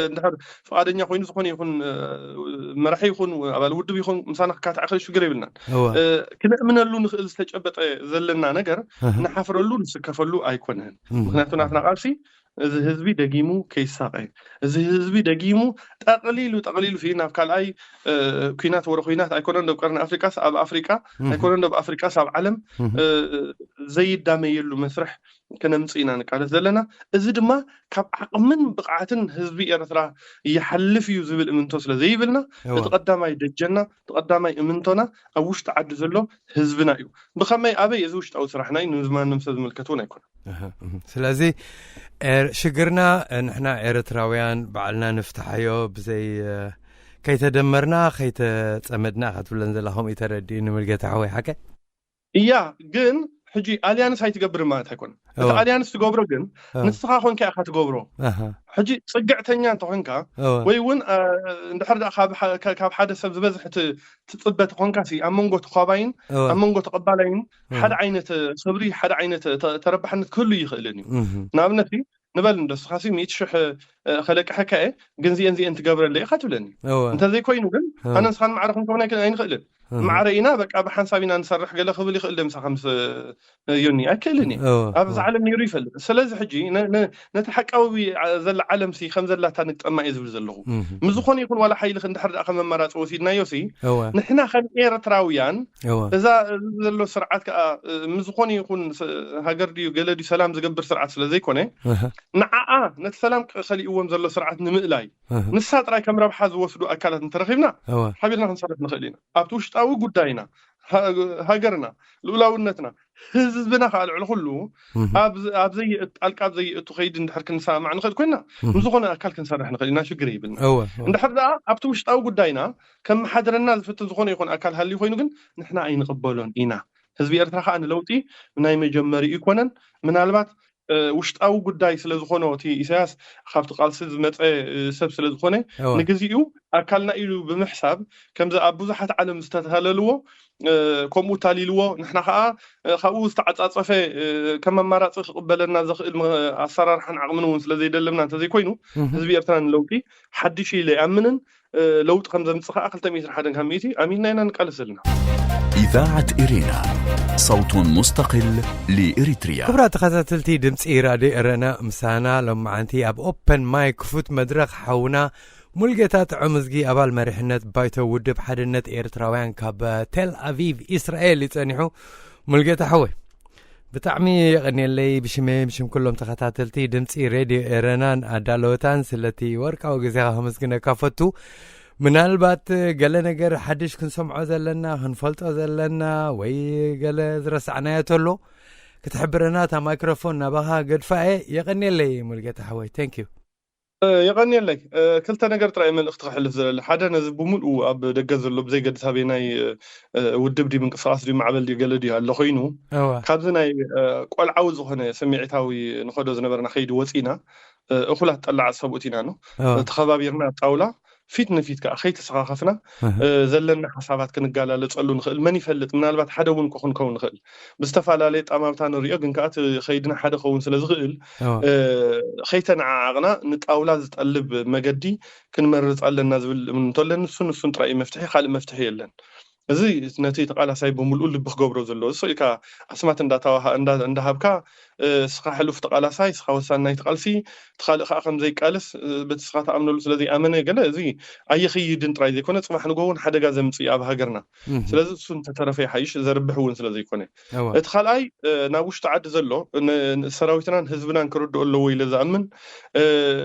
እንድሕር ፍቃደኛ ኮይኑ ዝኾነ ይኹን መራሒ ይኹን ኣባል ውድብ ይኹን ምሳና ክካታዕ ክእል ሽግር የብልናን። ክነእምነሉ ንኽእል ዝተጨበጠ ዘለና ነገር ንሓፍረሉ ንስከፈሉ ኣይኮነን። ምክንያቱ ናትና ቃልሲ እዚ ህዝቢ ደጊሙ ከይሳቀ፣ እዚ ህዝቢ ደጊሙ ጠቅሊሉ ጠቅሊሉ ናብ ካልኣይ ኩናት ወረ ኩናት ኣይኮነን ዶብ ቀርኒ ኣፍሪቃስ ኣብ ኣፍሪቃ ኣይኮነን ዶብ ኣፍሪቃስ ኣብ ዓለም ዘይዳመየሉ መስርሕ ክነምጽእ ኢና ንቃለስ ዘለና። እዚ ድማ ካብ ዓቕምን ብቕዓትን ህዝቢ ኤርትራ ይሓልፍ እዩ ዝብል እምንቶ ስለ ዘይብልና እቲ ቀዳማይ ደጀና እቲ ቀዳማይ እምንቶና ኣብ ውሽጢ ዓዲ ዘሎ ህዝብና እዩ። ብኸመይ ኣበይ እዚ ውሽጣዊ ስራሕና እዩ ንማንም ሰብ ዝምልከት እውን ኣይኮነን። ስለዚ ሽግርና ንሕና ኤርትራውያን ባዕልና ንፍትሓዮ ብዘይ ከይተደመርና ከይተጸመድና ኢኻ ትብለን ዘላ ከምኡ ተረዲእኒ ምልጌታ ሓወይ ሓቀ? እያ ግን ሕጂ ኣልያንስ ኣይትገብር ማለት ኣይኮነ እቲ ኣልያንስ ትገብሮ ግን ንስኻ ኮንካ ኢኻ ትገብሮ። ሕጂ ጽግዕተኛ እንተኾንካ ወይ እውን እንድሕር ካብ ሓደ ሰብ ዝበዝሕ ትጽበ ተኾንካ ኣብ መንጎ ተኻባይን ኣብ መንጎ ተቐባላይን ሓደ ዓይነት ክብሪ ሓደ ዓይነት ተረባሕነት ክህሉ ይኽእልን እዩ። ንኣብነት ንበል እንዶ ስኻሲ ሚእቲ ሽሕ ከለቅሐካ እየ ግን ዚአን ዚአን ትገብረለ ኢኻ ትብለኒ። እንተዘይኮይኑ ግን ኣነ ንስኻን ማዕረ ክንከውን ኣይንኽእልን። ማዕረ ኢና በቃ ብሓንሳብ ኢና ንሰርሕ ገለ ክብል ይኽእል ምሳኻ ምስ ዮኒ ኣይክእልን እየ። ኣብዚ ዓለም ነይሩ ይፈልጥ። ስለዚ ሕጂ ነቲ ሓቃዊ ዘላ ዓለም ሲ ከም ዘላታ ንግጠማ እየ ዝብል ዘለኹ። ምዝኾነ ይኹን ዋላ ሓይሊ እንድሕር ደኣ ከም ኣማራፂ ወሲድናዮ ሲ ንሕና ከም ኤርትራውያን እዛ ዘሎ ስርዓት ከዓ ምዝኾነ ይኹን ሃገር ድዩ ገለ ድዩ ሰላም ዝገብር ስርዓት ስለ ዘይኮነ ንዓኣ ነቲ ሰላም ከሊእዎም ዘሎ ስርዓት ንምእላይ ንሳ ጥራይ ከም ረብሓ ዝወስዱ ኣካላት እንተረኺብና ሓቢርና ክንሰርሕ ንኽእል ኢና። ኣብቲ ውሽጣዊ ጉዳይና ሃገርና ልኡላውነትና ህዝብና ከዓ ልዕሊ ኩሉ ኣብ ዘይእቱ ጣልቃ ኣብ ዘይእቱ ከይዲ እንድሕር ክንሰማማዕ ንኽእል ኮይና ንዝኾነ ኣካል ክንሰርሕ ንኽእል ኢና፣ ሽግር ይብልና። እንድሕር ደኣ ኣብቲ ውሽጣዊ ጉዳይና ከመሓድረና ዝፍትን ዝኾነ ይኹን ኣካል ሃልዩ ኮይኑ ግን ንሕና ኣይንቕበሎን ኢና። ህዝቢ ኤርትራ ከዓ ንለውጢ ናይ መጀመሪኡ ይኮነን። ምናልባት ውሽጣዊ ጉዳይ ስለ ዝኾኖ እቲ ኢሳያስ ካብቲ ቃልሲ ዝመፀ ሰብ ስለ ዝኾነ ንግዚኡ ኣካልና ኢሉ ብምሕሳብ ከምዚ ኣብ ብዙሓት ዓለም ዝተታለልዎ ከምኡ ታሊልዎ ንሕና ከዓ ካብኡ ዝተዓፃፀፈ ከም ኣማራፂ ክቕበለና ዘኽእል ኣሰራርሓን ዓቕምን እውን ስለ ዘይደለብና እንተዘይኮይኑ ህዝቢ ኤርትራ ንለውጢ ሓድሽ ኢለ ይኣምንን ለውጢ ከም ዘምፅእ ከዓ ክልተ ሚእቲ ሓደን ካብ ሚእቲ ኣሚንና ኢና ንቃለስ ዘለና። إذاعة إرينا، صوت مستقل لإريتريا. ክቡራት ተኸታተልቲ ድምፂ ራድዮ ኤረና ምሳና ሎማዓንቲ ኣብ ኦፐን ማይክ ክፉት መድረኽ ሓውና ሙልጌታ ጥዑምዝጊ ኣባል መሪሕነት ባይቶ ውድብ ሓድነት ኤርትራውያን ካብ ቴል ኣቪቭ ኢስራኤል ይጸኒሑ። ሙልጌታ ሓወይ ብጣዕሚ የቐንየለይ ብሽመይ ብሽም ኩሎም ተኸታተልቲ ድምፂ ሬድዮ ኤረናን ኣዳለወታን ስለቲ ወርቃዊ ግዜኻ ከመስግነካ ፈቱ። ምናልባት ገለ ነገር ሓድሽ ክንሰምዖ ዘለና ክንፈልጦ ዘለና ወይ ገለ ዝረሳዕናዮ ተሎ ክትሕብረና እታ ማይክሮፎን ናባኻ ገድፋ እየ። የቐንየለይ ሙልጌታ ሓወይ። Thank you። የቐንየለይ። ክልተ ነገር ጥራይ መልእኽቲ ክሕልፍ ዘለለ ሓደ ነዚ ብምልኡ ኣብ ደገ ዘሎ ብዘይ ገድስ ኣበየናይ ውድብ ድዩ ምንቅስቃስ ድዩ ማዕበል ድዩ ገለ ድዩ ኣሎ ኮይኑ ካብዚ ናይ ቆልዓዊ ዝኾነ ስምዒታዊ ንኸዶ ዝነበርና ከይዲ ወፂና እኹላት ጠላዓት ሰብ እቲና ነው ተኸባቢርና ኣብ ጣውላ ፊት ንፊት ከዓ ከይተሰኻኸፍና ዘለና ሓሳባት ክንጋላለፀሉ ንኽእል መን ይፈልጥ ምናልባት ሓደ እውን ክንከውን ንኽእል ብዝተፈላለየ ጣማምታ ንሪኦ ግን ከዓ ከይድና ሓደ ኸውን ስለ ዝኽእል ከይተነዓዓቕና ንጣውላ ዝጠልብ መገዲ ክንመርፅ ኣለና ዝብል እንተለን ንሱን ንሱን ጥራይ መፍትሒ ካልእ መፍትሒ የለን እዚ ነቲ ተቃላሳይ ብምልኡ ልቢ ክገብሮ ዘለዎ እዚ ኢልካ ኣስማት እንዳሃብካ ስኻ ሕሉፍ ተቃላሳይ ስኻ ወሳኒ ናይቲ ቃልሲ እቲ ካልእ ከዓ ከም ዘይቃለስ በቲ ስኻ ተኣምነሉ ስለ ዘይኣመነ ገለ እዚ ኣየኽይድን ጥራይ ዘይኮነ ፅባሕ ንጎ እውን ሓደጋ ዘምፅእ ኣብ ሃገርና ስለዚ እሱ እንተተረፈ ይሓይሽ ዘርብሕ እውን ስለ ዘይኮነ እቲ ካልኣይ ናብ ውሽጢ ዓዲ ዘሎ ሰራዊትናን ህዝብናን ክርድኦ ኣለዎ ኢለ ዝኣምን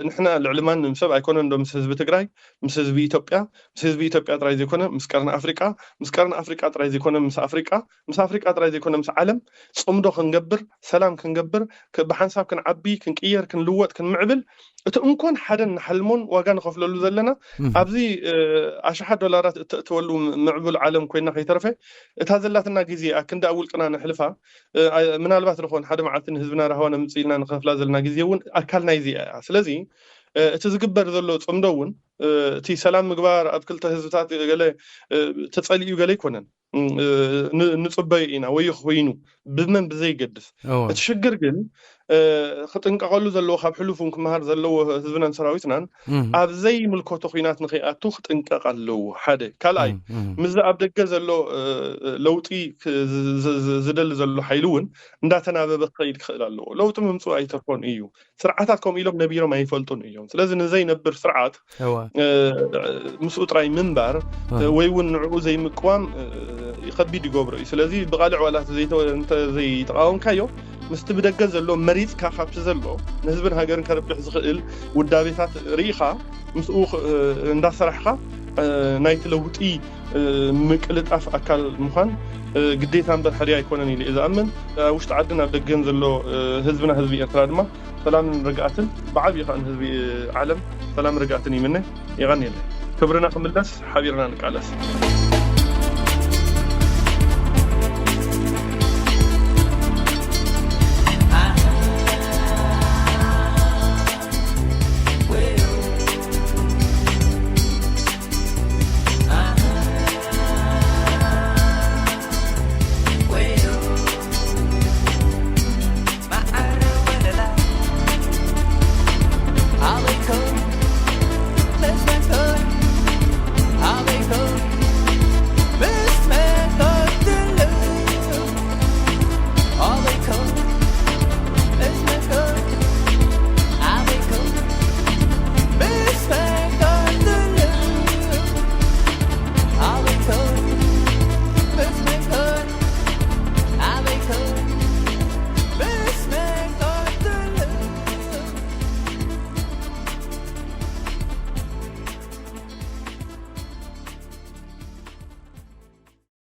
ንሕና ልዕሊ ማንም ሰብ ኣይኮነን ዶ ምስ ህዝቢ ትግራይ ምስ ህዝቢ ኢትዮጵያ ምስ ህዝቢ ኢትዮጵያ ጥራይ ዘይኮነ ምስ ቀርኒ ኣፍሪቃ ምስ ቀርኒ ኣፍሪቃ ጥራይ ዘይኮነ ምስ ኣፍሪቃ ምስ ኣፍሪቃ ጥራይ ዘይኮነ ምስ ዓለም ፅምዶ ክንገብር ሰላም ክንገብር ብሓንሳብ ክንዓቢ ክንቅየር ክንልወጥ ክንምዕብል እቲ እንኮን ሓደን ንሓልሞን ዋጋ ንኸፍለሉ ዘለና ኣብዚ ኣሽሓት ዶላራት እተእተወሉ ምዕቡል ዓለም ኮይና ከይተረፈ እታ ዘላትና ግዜ ኣክንዲ ኣብ ውልቅና ንሕልፋ ምናልባት ዝኾን ሓደ መዓልቲ ንህዝብና ራህዋ ነምፅእ ኢልና ንኸፍላ ዘለና ግዜ እውን ኣካል ናይዚ እያ ስለዚ እቲ ዝግበር ዘሎ ፅምዶ እውን እቲ ሰላም ምግባር ኣብ ክልተ ህዝብታት ገለ ተፀሊኡ ገለ ኣይኮነን። ንፅበዮ ኢና ወይ ኮይኑ ብመን ብዘይገድስ፣ እቲ ሽግር ግን ክጥንቀቐሉ ዘለዎ፣ ካብ ሕሉፉን ክመሃር ዘለዎ ህዝብናን ሰራዊትናን ኣብ ዘይምልከቶ ኩናት ንኸይኣቱ ክጥንቀቕ ኣለዎ። ሓደ ካልኣይ፣ ምዚ ኣብ ደገ ዘሎ ለውጢ ዝደሊ ዘሎ ሓይሊ እውን እንዳተናበበ ክኸይድ ክኽእል ኣለዎ። ለውጢ ምምፅኡ ኣይተርፎን እዩ። ስርዓታት ከምኡ ኢሎም ነቢሮም ኣይፈልጡን እዮም። ስለዚ ንዘይነብር ስርዓት ምስኡ ጥራይ ምንባር ወይ እውን ንዕኡ ዘይምቅዋም ከቢድ ይገብሮ እዩ። ስለዚ ብቓልዕ ዋላ ዘይተቃወምካዮ፣ ምስቲ ብደገ ዘሎ መሪፅካ፣ ካብቲ ዘሎ ንህዝብን ሃገርን ከረብሕ ዝኽእል ውዳቤታት ርኢኻ ምስኡ እንዳሰራሕካ ናይቲ ለውጢ ምቅልጣፍ ኣካል ምዃን ግዴታ እምበር ሕርያ ኣይኮነን ኢለ እየ ዝኣምን። ኣብ ውሽጢ ዓድን ኣብ ደገን ዘሎ ህዝብና፣ ህዝቢ ኤርትራ ድማ ሰላምን ርግኣትን ብዓብዩ ከዓ ንህዝቢ ዓለም ሰላም ርግኣትን ይምነ። የቐንየለይ። ክብርና ክምለስ ሓቢርና ንቃለስ።